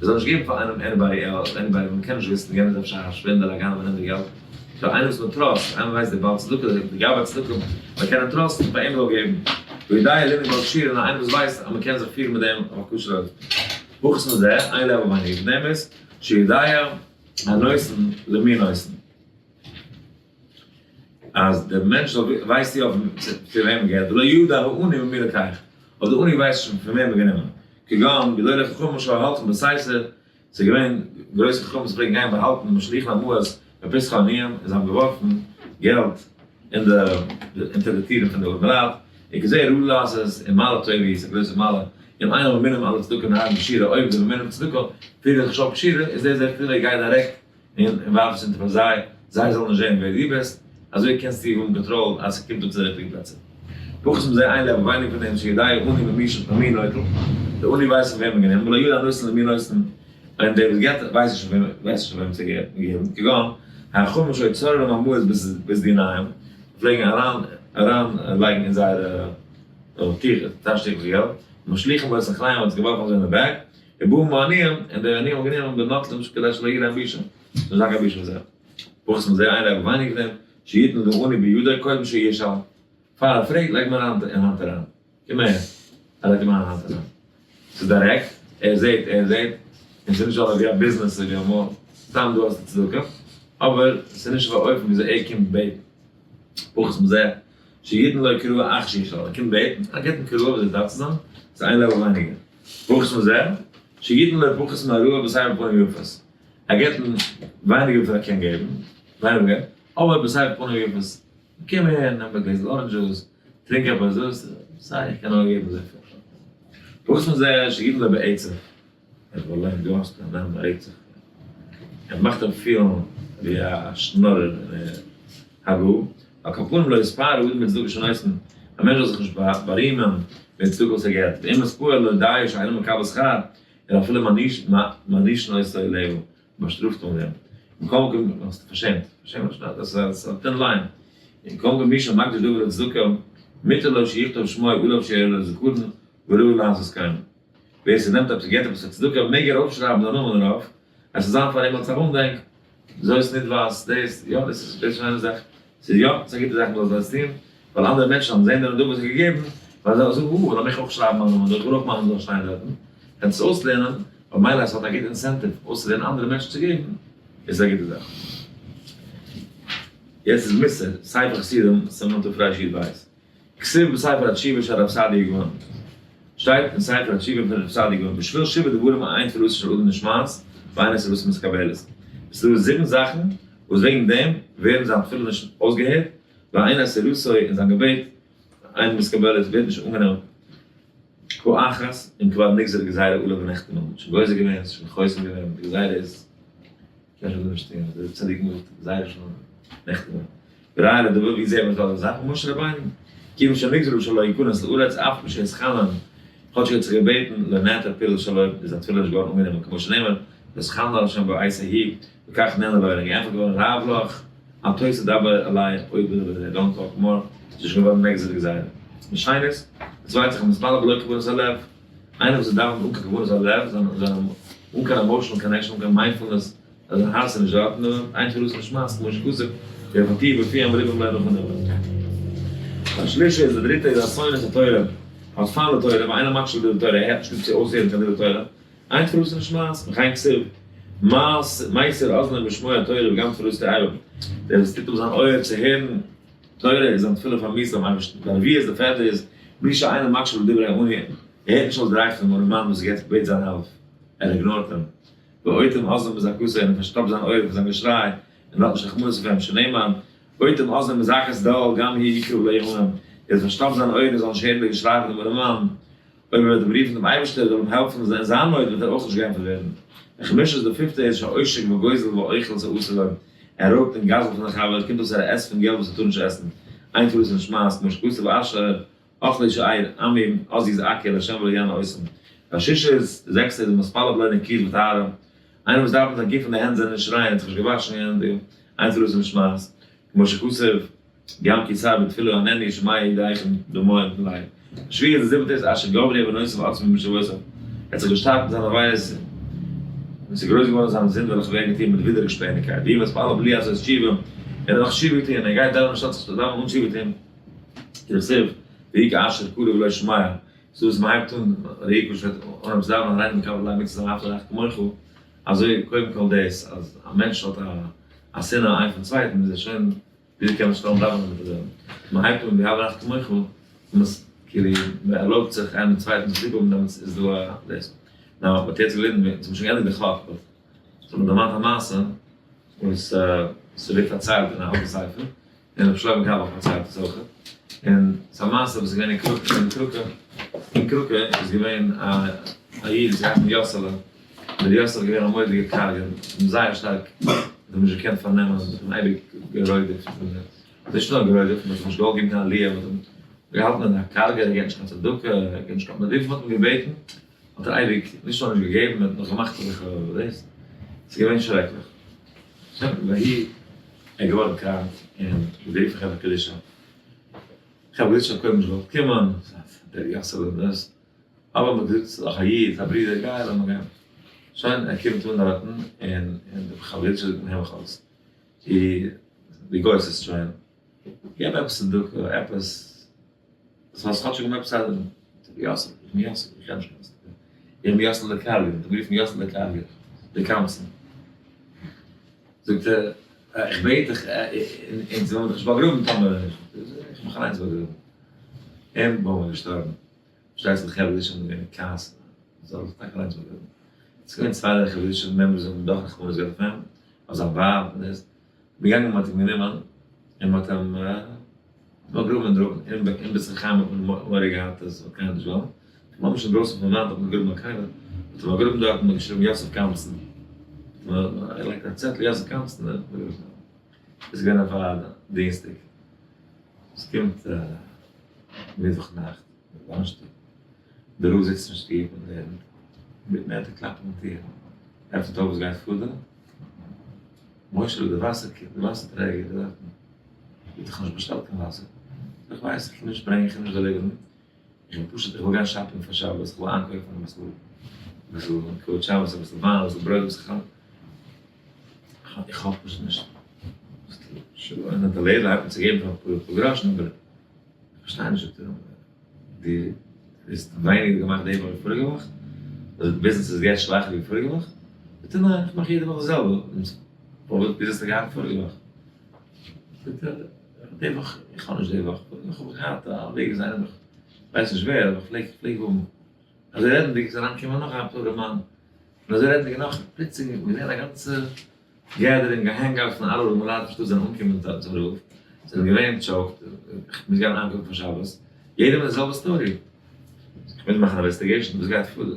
זאל נישט געבן פאר איינעם anybody else, anybody וואס מען קען נישט וויסן, יענער איז אפשר א שווינדער א גנב און נעמט די געלט, סאו איינער וואס מען trust, איינער ווייסט דער בעל צדקה, דער גבאי צדקה, מען קען אים trust ן, פאר אים זאל געבן, ויודע לנהוג בעל כשיר, און איינער וואס ווייסט אז מען קען זיך פירן מיט דעם אויף א כשר'ע אופן. פחות מזה, איין level ווייניגער פון דעם איז, שיודע הנותן למי נותן. אז דער מענטש זאל ווייסט יא פון וועם ער געבט, ולא ידע העני ממי לקח, אבער דער עני ווייסט נישט פון וועם ער גענומען, כגון גדולי חכמים שהיו הולכים בסתר, ס'איז געווען גרויסע חכמים וואס פלעגן גיין באהאלטן ומשליכין המעות בפתחי העניים, און זיי האבן געווארפן געלט אין די אונטער די טירן פון די ארמעלייט, וכזה ראוי לעשות, ומעלה טובה היא, ס'איז א גרויסע מעלה, אם אין הממונים על הצדקה נוהגין כשורה, אויב די ממונים צדקה פירן זיך נישט אויף כשורה, איז דאס דער כלל, גיי דירעקט און ווארף עס אונטער פאר זיי, זיי זאלן נישט זען ווער דו ביסט, אזוי קענסטו האבן קאנטראל אז ס'קומט אן צו די ריכטיגע פלעצער. פחות מזה איין level ווייניגער פון דעם שיודע העני ממי ממי נוטל, דער עני ווייסט פון וועם ער גענומען, ולא ידע הנותן למי נותן, און דער וואס געבט ווייסט נישט פון וועם ווייסט נישט פון וועם צו געבן, כגון החכמים שהיו צוררים המעות בסדיניהם, פלעגן אריין אריין לייגן אין זייערע טאש געלט, ומשליכים אותו אחריהם האט עס געווארפן אזוי אין די back, ובאו העניים, און די עניים האבן גענומען ונוטלים כדי שלא יהיה להם בושה, זאל נישט זיין קיין בושה פאר זיי. פחות מזה איין level ווייניגער פון דעם, שיתן לעני בידו קודם שישאל, פאר ער פרעגט לייגט מען אריין אין האנט אריין, קום אהער, ער לייגט אים אריין אין האנט אריין, ס'איז דירעקט, ער זעט, ער זעט, און ס'איז נישט אזוי ווי א ביזנעס אזוי ווי אמאל, סתם דא האסטו צדקה, אבער ס'איז נישט אויף א אופן וויאזוי ער קומט בעטן, פחות מזה, שיתן לו כראוי אחר שישאל, ער קומט בעטן, ער גיבט אים כראוי וויאזוי עס דארף צו זיין, ס'איז איין level ווייניגער. פחות מזה, שיתן לו פחות מהראוי בסבר פנים יפות. ער געבט אים ווייניגער וויפיל ער קען געבן, ווייניגער, אבער בסבר פנים יפות, קום אהער, נעם א גלעזל orange juice, טרינק עפעס דאס, סיי איך קען נאר געבן אזויפיל. פחות מזה, שיתן לו בעצב. ער זאל לערנען דו האסט א נעם בעצב. ער מאכט אים פילן ווי א שנארער און הגה, על כל פנים לא יתפאר האדם בצדקה שנותן. א מענטש זאל זיך נישט בארימען מיט צדקה וואס ער געבט, ואם מתפאר לא דיו שאינו מקבל שכר, אלא אפילו מענישין אותו עליה, באשטראפט מען אים. מכל מקום, האסטו פארשעמט, פארשעמט נישט, דאס איז א thin line. ומכל מקום מי שמקדיש דבר לצדקה, מוטב לו שיכתוב שמו עליו שיהיה לו לזכרון וראוי לעשות כן. ווער ס'נעמט עפעס און געבט עפעס פאר צדקה, מעג ער אויפשרייבן זיין נאמען דערויף, עס זאל זיין פאר אים אלס א אנדענק, זאת נדבת, דאס, יא, דאס איז דאס איז א שיינע זאך, ס'איז יא, ס'איז א גוטע זאך מ'זאל דאס טון, ווייל אנדערע מענטשן וועלן זען די נדבה וואס איז געגעבן, וועלן זיי זאגן, אה, לאמיך אויך שרייבן מיין נאמען דא, איך וויל אויך מיין נאמען זאל שטיין דארטן, קענסט עס אויסלערנען, במילא עס האט א גוטע incentive אויסצולערנען אנדערע מענטשן צו געבן, איז עס א גוטע זאך. יעצט איז מוסר, ספר חסידים, סימן תרי"ב. כתיב בספר התשובה של רב סעדיה גאון, שטייט אין ספר התשובה פון רב סעדיה גאון, בשביל שבעה דברים אין תפילתו של אדם נשמעת ואין תפילתו מתקבלת, עס איז דא זיבן זאכן וואס וועגן דעם ווערן זיין תפילה נישט אויסגעהערט, ואין תפילתו און זיין געבעט אין מתקבלת ווערט נישט אנגענומען, האחת אם כבר נגזר גזירה עליו ונחתמה, מען האט שוין גוזר געווען, עס איז שוין חותם געווען, די גזירה איז. קען שוין נישט טון, די צדיקים זאגט זייער שוין נעכטן. וראיה לדבר ווי זעהט מען אזא זאך? משה רבינו, כיוון שנגזרו שלא יכנס לארץ אף על פי שהתחנן, כאטש ער האט זיך געבעטן לא נעתר פעולת שלו, איז זיין תפילה נישט געווארן אנגענומען כמו שנאמר, ואתחנן אל ה' בעת ההיא, וכך נענה לו, און געענטפערט געווארן רב לך, אל תוסף דבר אלי עוד בדבר הזה, don't talk more, ס'איז שוין געווארן נגזר גזירה. ושנית, די צווייטע זאך, המתפלל בלא כוונת הלב, איינער וואס דאווענט אן קיין כוונת הלב, זיין זיין אן קיין emotional connection, אן קיין mindfulness, אז זיין הארץ איז נישט דארט, נו, אין תפילתו נשמעת, כמו שכתוב, ויפתיהו בפיהם ולבם לא נכון אליו. והשלישי איז די דריטע איז השונא את התורה, האט פיינט די תורה, ואינו מקשיב לדברי תורה, ער הערט נישט ליב צו אויסהערן קיין דברי תורה, אין תפילתו נשמעת, וכן כתיב, מסיר אזנו משמוע תורה וגם תפילתו תעלם, דער וואס טוט אפ זיין אויער צו הערן תורה איז זיין תפילה פארמיאוסט ביים אייבערשטן, והרביעי איז די פערטע איז, מי שאינו מקשיב לדברי העני, ער הערט נישט אויס די רייד פונעם ארימאן וואס געבט בעט זיין הילף, ער ignore ט אים. ואוטם אזנו מזעקתו, און ער פארשטאפט זיין אויער פון זיין געשריי, און האט נישט רחמנות אויף אים, שנאמר, אוטם אזנו מזעקת דל, גם הוא יקרא ולא יענה, ער האט פארשטאפט זיין אויער און זאל נישט הערן די געשריי פון דעם ארימאן, אויב ער וועט אים רופן דעם אייבערשטער זאל אים העלפן אין זיין נויט וועט ער אויך נישט געענטפערט ווערן. החמישית די פיפטע איז שעושק וגוזל ואוכל את האסור לו, ער רויבט און גזל'ט פון די חבר, קומט אויס ער עסט פון געלט וואס ער טאר נישט עסן, אין תפילתו נשמעת, כמו שכתוב אשר אכלו שאר עמי אז יזעקו אל ה' ולא יענה אותם. והשישית די זעקסטע איז המתפלל בלא נקיות וטהרה, איינער וואס דאווענט זיין גוף און די הענט זענען נישט ריין, ער האט זיך נישט געוואשן און די אין תפילתו נשמעת, כמו שכתוב. גם כי צר בתפילה אעננו שומע ידיכם דמעות מלא. השביעית די זיבעטע איז אשר גברו עוונותיו עצמו משויתיו, ער האט זיך געשטארקט מיט זיינע עבירות און עס איז גרויס געווארן זיינע זינד וועלכע ווערן געטון מיט ווידערשפעניגקייט, והוא מתפלל בלי לעשות תשובה, ער האט נאך תשובה געטון, ער גייט דאווענען אנשטאט זיך צו דאווענען אן תשובה טון, כדכתיב, ויהי כאשר קרא ולא שומע, ס'איז וואס מ'הייבט אן ראי כ שטייט אנהויב צו דאווענען הריני מקבל עלי מצות ואהבת לרעך כמוך, אזוי קודם כל דאס אז א מענטש האט א שנאה איין פון צווייטן איז ער שוין וויאזוי קען מען שטעלן דאווענען מיט אזעלכע? מען הייבט אן ואהבת לרעך כמוך, און עס כאילו מען ערלויבט זיך איינער דעם צווייטן זיך ליב האבן דעמאלטס איז דא א דאס. נאר מען האט יעצט געלערנט, מיר האבן שוין געענדיגט די חק, but ס'האט מיר דערמאנט א מעשה וואס ס'ווערט פארציילט אין א אלטע ספר, און רבי שלמה קארלבאך פארציילט עס אויך, און ס'איז א מעשה וואס איז געווען אין קראקע, אין קראקע, אין קראקע איז געווען א א איד וואס האט געהייסן יאסעלע, און דער יאסעלע איז געווען א מורא'דיגער קארגער, און זייער שטארק האט אים נישט געקענט פארנעמען, האט אים אייביג גערודפ'ט, און נישט נאר גערודפ'ט, מען האט אים נישט געוואלט געבן קיין עליה, מען האט אים געהאלטן אין א קארגער, ער געבט נישט קיין צדקה, ער געבט נישט קיין, וויפיל מען האט אים געבעטן, האט ער אייביג נישט נאר נישט געגעבן, ער האט נאך געמאכט אזעלכע דאס, ס'איז געווען שרעקליך. ויהי, ער איז געווארן קראנק, און גערופן חברה קדישא, חברה קדישא האט קודם נישט געוואלט קומען, דער יאסעלע דאס, אבער מ'האט געזאגט ס'איז דאך א איד, ס'איז א ברודער, גיי לאמיר גיין. שוין, ער קומט אן דארטן, און די חברה קדישא זאגט אים הער מיך אויס, דו גוסס'ט שוין, געב עפעס צדקה, עפעס, זאלסט כאטש האבן עפעס א, יאסל, איך בין יאסל, איך קען נישט קיין צדקה, איך בין יאסל דער קארגער, מ'האט אים גערופן יאסל דער קארגער, דער קמצן. זאגט ער, איך בעט דיך, אונז וועלן דיך נישט באגראבן טאמער, איך מיך אליינס באגראבן. און בום, איז געשטארבן. פארשטייט זיך די חברה קדישא זענען געווען אין כעס, זאל זיך טאקע אליינס באגראבן. עס איז געווען צוויי דריי חברה קדישא members וואס האבן דאך רחמנות געהאט אויף אים, אויף זיין ווייב און דאס. מ'איז געגאנגען מ'האט אים גענומען און מ'האט אים באגראבן אינדרויסן, אין בית החיים האט מען מורא געהאט אז ס'וועט קיינער נישט וועלן, ממש אינדרויסן פון וואנט האט מען געגראבן א קבר, מ'האט אים באגראבן דארט און מ'האט געשריבן יוסף קמצן, מ'האט געלייגט א צעטל יוסף קמצן, איז געווען אויף א דינסטאג, עס קומט. מיטוואך נאכט, דאנערשטאג, דער רב זיצט אין שטוב און לערנט, מיטן עלטער קלאפט אן טיר, עפנט אויף וואס גייט פאר דא? משה דער וואסער קינד, דער וואסער טרעגער איז דארטן, האט דאך נישט באשטעלט קיין וואסער, איך ווייס איך קען נישט ברענגען איך קען נישט deliver ן, איך בין פשוט איך וויל גיין shopping פאר שבת, איך וויל איינקויפן אביסל אביסל כבוד שבת, אביסל וויין, אביסל ברויט, אביסל חלה, איך האב פשוט נישט. שוין האט די לעדל הייבט אן צו געבן פאר אפאר גראשן אבער איך פארשטיי נישט זאגט ער די האסט ווייניגער געמאכט די וואך ווי פאריגע וואך? די ביזנעס איז יעצט שוואכער ווי פאריגע וואך? זאגט ער ניין איך מאך יעדע וואך די זעלבע, וואס ביזנעס האסטו געהאט פאריגע וואך? זאגט ער די וואך איך האב נישט די וואך, פאריגע וואך האב איך געהאט א וועג איז איינער מיך כ'ווייס נישט ווער אבער כ'פלעג כ'פלעג האבן. אזוי רעדנדיג איז אריינגעקומען נאך א ארעמאן, און אזוי רעדנדיג נאך, פלוצלינג האט מען געזען א גאנצע gathering, א hangout פון אלע ארעמעלייט פון שטאט זענען אנגעקומען צום רב, זענען געווען choked, איך מוז גיין איינקויפן פאר שבת, יעדער מיט די זעלבע story, איך מוז מאכן investigation, וואס גייט פאר דא?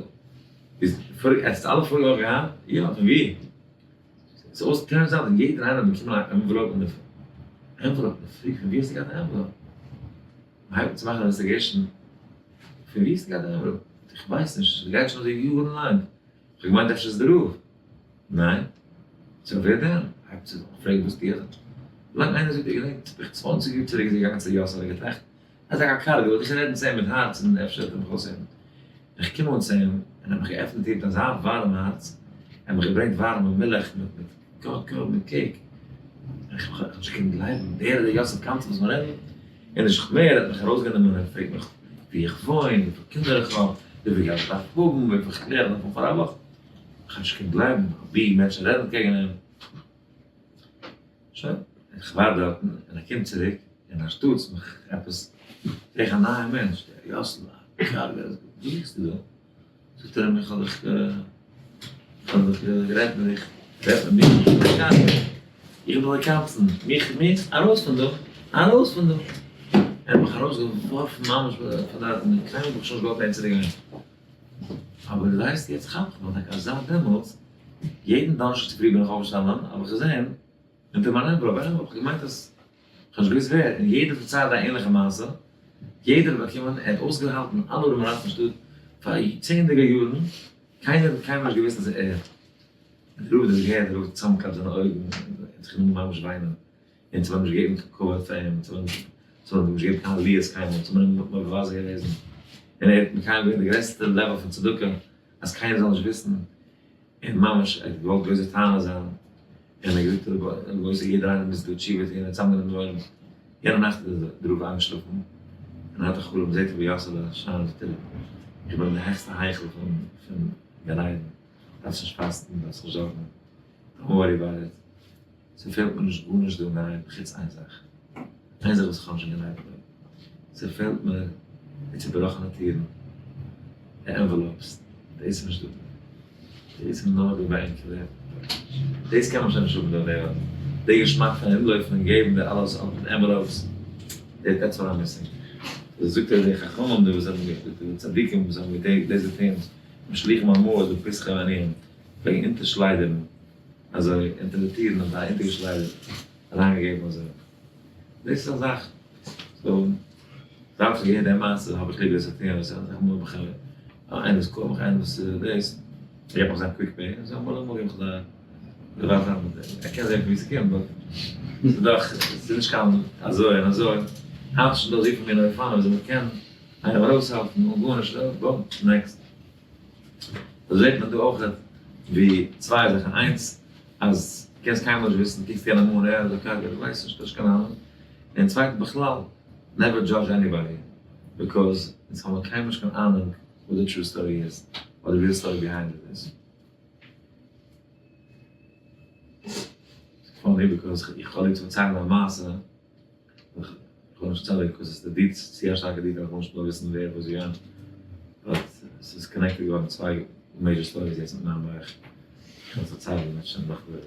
איז פאריגע, האסט אלע פאריגע וואך געהאט? יא, פון ווי? ס'איז אויס turns out אז יעדער איינער האט באקומען א envelope אין די envelope אין די פרי, פון ווי האסטו געהאט א envelope? מ'הייבט אן צו מאכן investigation, פון ווי האסטו געהאט די envelope? איך ווייס נישט, ס'גייט שוין אזוי יארן לאנג, איך האב געמיינט אפשר איז די רב, ניין? so ווער דען? הייבט זיך אן פרעגן וואס טו איך? ווילאנג איינער זאגט ער געדענקט בערך 20 יאר צוריק איז ער געגאנגען צו יאסעלע געטראכט אז ער איז א קארגע וועל איך רעדן צו אים מיט הארץ און אפשר וועט ער מיך אויסהערן. איך קום אן צו אים און ער האט מיך געעפנט די טיר מיט אזא ווארעם הארץ, ער האט מיך געברענגט ווארעמע מילך מיט מיט קאקאו מיט cake, איך האב נישט געקענט גלייבן, דער איז דער יוסף קאנצל וואס מיר רעדן, און נישט מער, ער האט מיך ארויסגענומען און פרעגט מיך וואו איך וואוין, וויפיל קינדער איך האב, וויפיל געלט איך דארף האבן, וויפיל איך קלער איך דארף האבן פאר א וואך, איך האב נישט געקענט גלייבן ווי מענטשן רעדן קעגן אים. שוין, איך ווארט דארטן און ער קומט צוריק, און אנשטאטס מיך עפעס זעה איך א נייע מענטש, דער יאסל, א קארגער, וואס זוכסטו דא? זאגט ער אים, איך האב דיך, איך האב דיך גערעדט מיט דיך, רעדט מיט מיר, איך בין קארגער, איך בין דער קמצן, מיך, מיך, ארויס פון דא, ארויס פון דא! ער האט מיך ארויסגעווארפן ממש פון דארטן, און קיינמאל האב איך שוין נישט געוואלט אהין צוריק גיין. אבער דו ווייסט יעצט כאפ איך מיך טאקע אז זייט דעמאלטס יעדן דאנערשטאג צופרי בין איך אויפגעשטאנען האב איך געזען אונטער מיין envelope א envelope, איך האב געמיינט אז איך האב נישט געוואוסט ווער, און יעדער פארציילט א ענליכע מעשה, יעדער האט באקומען, ער האט אויסגעהאלטן אלע ארעמעלייט פון שטאט פאר צענדליגער יארן, קיינער האט קיינמאל נישט געוואוסט אז ער, און דער רב האט דאס געהערט, דער רב האט צוזאמגעקלאפט זיינע אויגן און זיך גענומען ממש וויינען. אונז האבן נישט געגעבן קיין כבוד פאר אים, אונז האבן נישט געגעבן קיין עליות קיינמאל, אונז האבן אים מבזה געוועזן, און ער האט מקיים געווען די גרעסטע level פון צדקה אז קיינער זאל נישט וויסן, און ממש ער האט געוואלט גרויסע טענה זיין, און ער האט געזאגט רבותי יעדער איינער מוז דא תשובה טון, ער האט צוזאמגענומען די עולם, יענע נאכט איז דער רב איינגעשלאפן, און ער האט א חלום, זעט ער ווי יאסעלע שיינט, זאגט ער איך בין אין די העכסטע היכל פון גן עדן, דארפסט נישט פאסטן, דארפסט נישט זארגן, don't worry about it. ס'פעלט מיר נישט גארנישט דא ניין, חוץ איין זאך. איין זאך וואס איך האב נישט אין גן עדן. ס'פעלט מיר די צובראכענע טירן, די envelopes, דאס איז נישט דא. דאס איז נאר דא ביי ענק ווערט. דאס קען מען שוין נישט האבן דא אין די וועלט. די געשמאק פון ארומלויפן און געבן די אלעס אויף די envelopes, that's what I'm missing. זאגט ער די חכמים דא וואס זענען די צדיקים וואס האבן דאס געטון, משליכים המעות בפתחי העניים, פלעגן אונטערשליידערן אזוי אונטער די טירן האט זיי אונטערגעשליידערט אריינגעגעבן אזוי דאס איז א זאך so זייט איך געהערט די מעשה האב איך ליב דאס צו טוען וואס איך אמאל האב איך איינער וואס call מיך איינער וואס דאס איך געב מיך זיין quick pay אזוי אמאל אמאל געב איך זיי די ווארט ער קען זען פון ווי ס'קומט but ס'איז דאך ס'איז נישט קיין אזוי און אזוי היינט איז שוין דא אזויפיל מיני אופנים וויאזוי מ'קען איינעם ארויסהעלפן אן גארנישט boom next. דאס זעט מען דא אויך ווי צוויי זאכן, איינס אז קענסט קיינמאל נישט וויסן, קוקסט יענעם אן, ער איז א קארגער, דו ווייסט נישט, האסט קיין אהנונג, און צווייטנס בכלל, never judge anybody, because אונז האבן קיינמאל נישט קיין אהנונג וואס די true story איז, אדער real story behind it איז. Funny because איך האב ליב צו פארציילן א מעשה. איך וויל נישט צולייגן because עס איז די צו א שטארקע detail, איך וויל נישט נאר וויסן ווער וואס ווי ווען, but עס איז connected געווארן צוויי major stories יעצט מיט מיין בייך, איך קען עס פארציילן ווען שוין נאך די.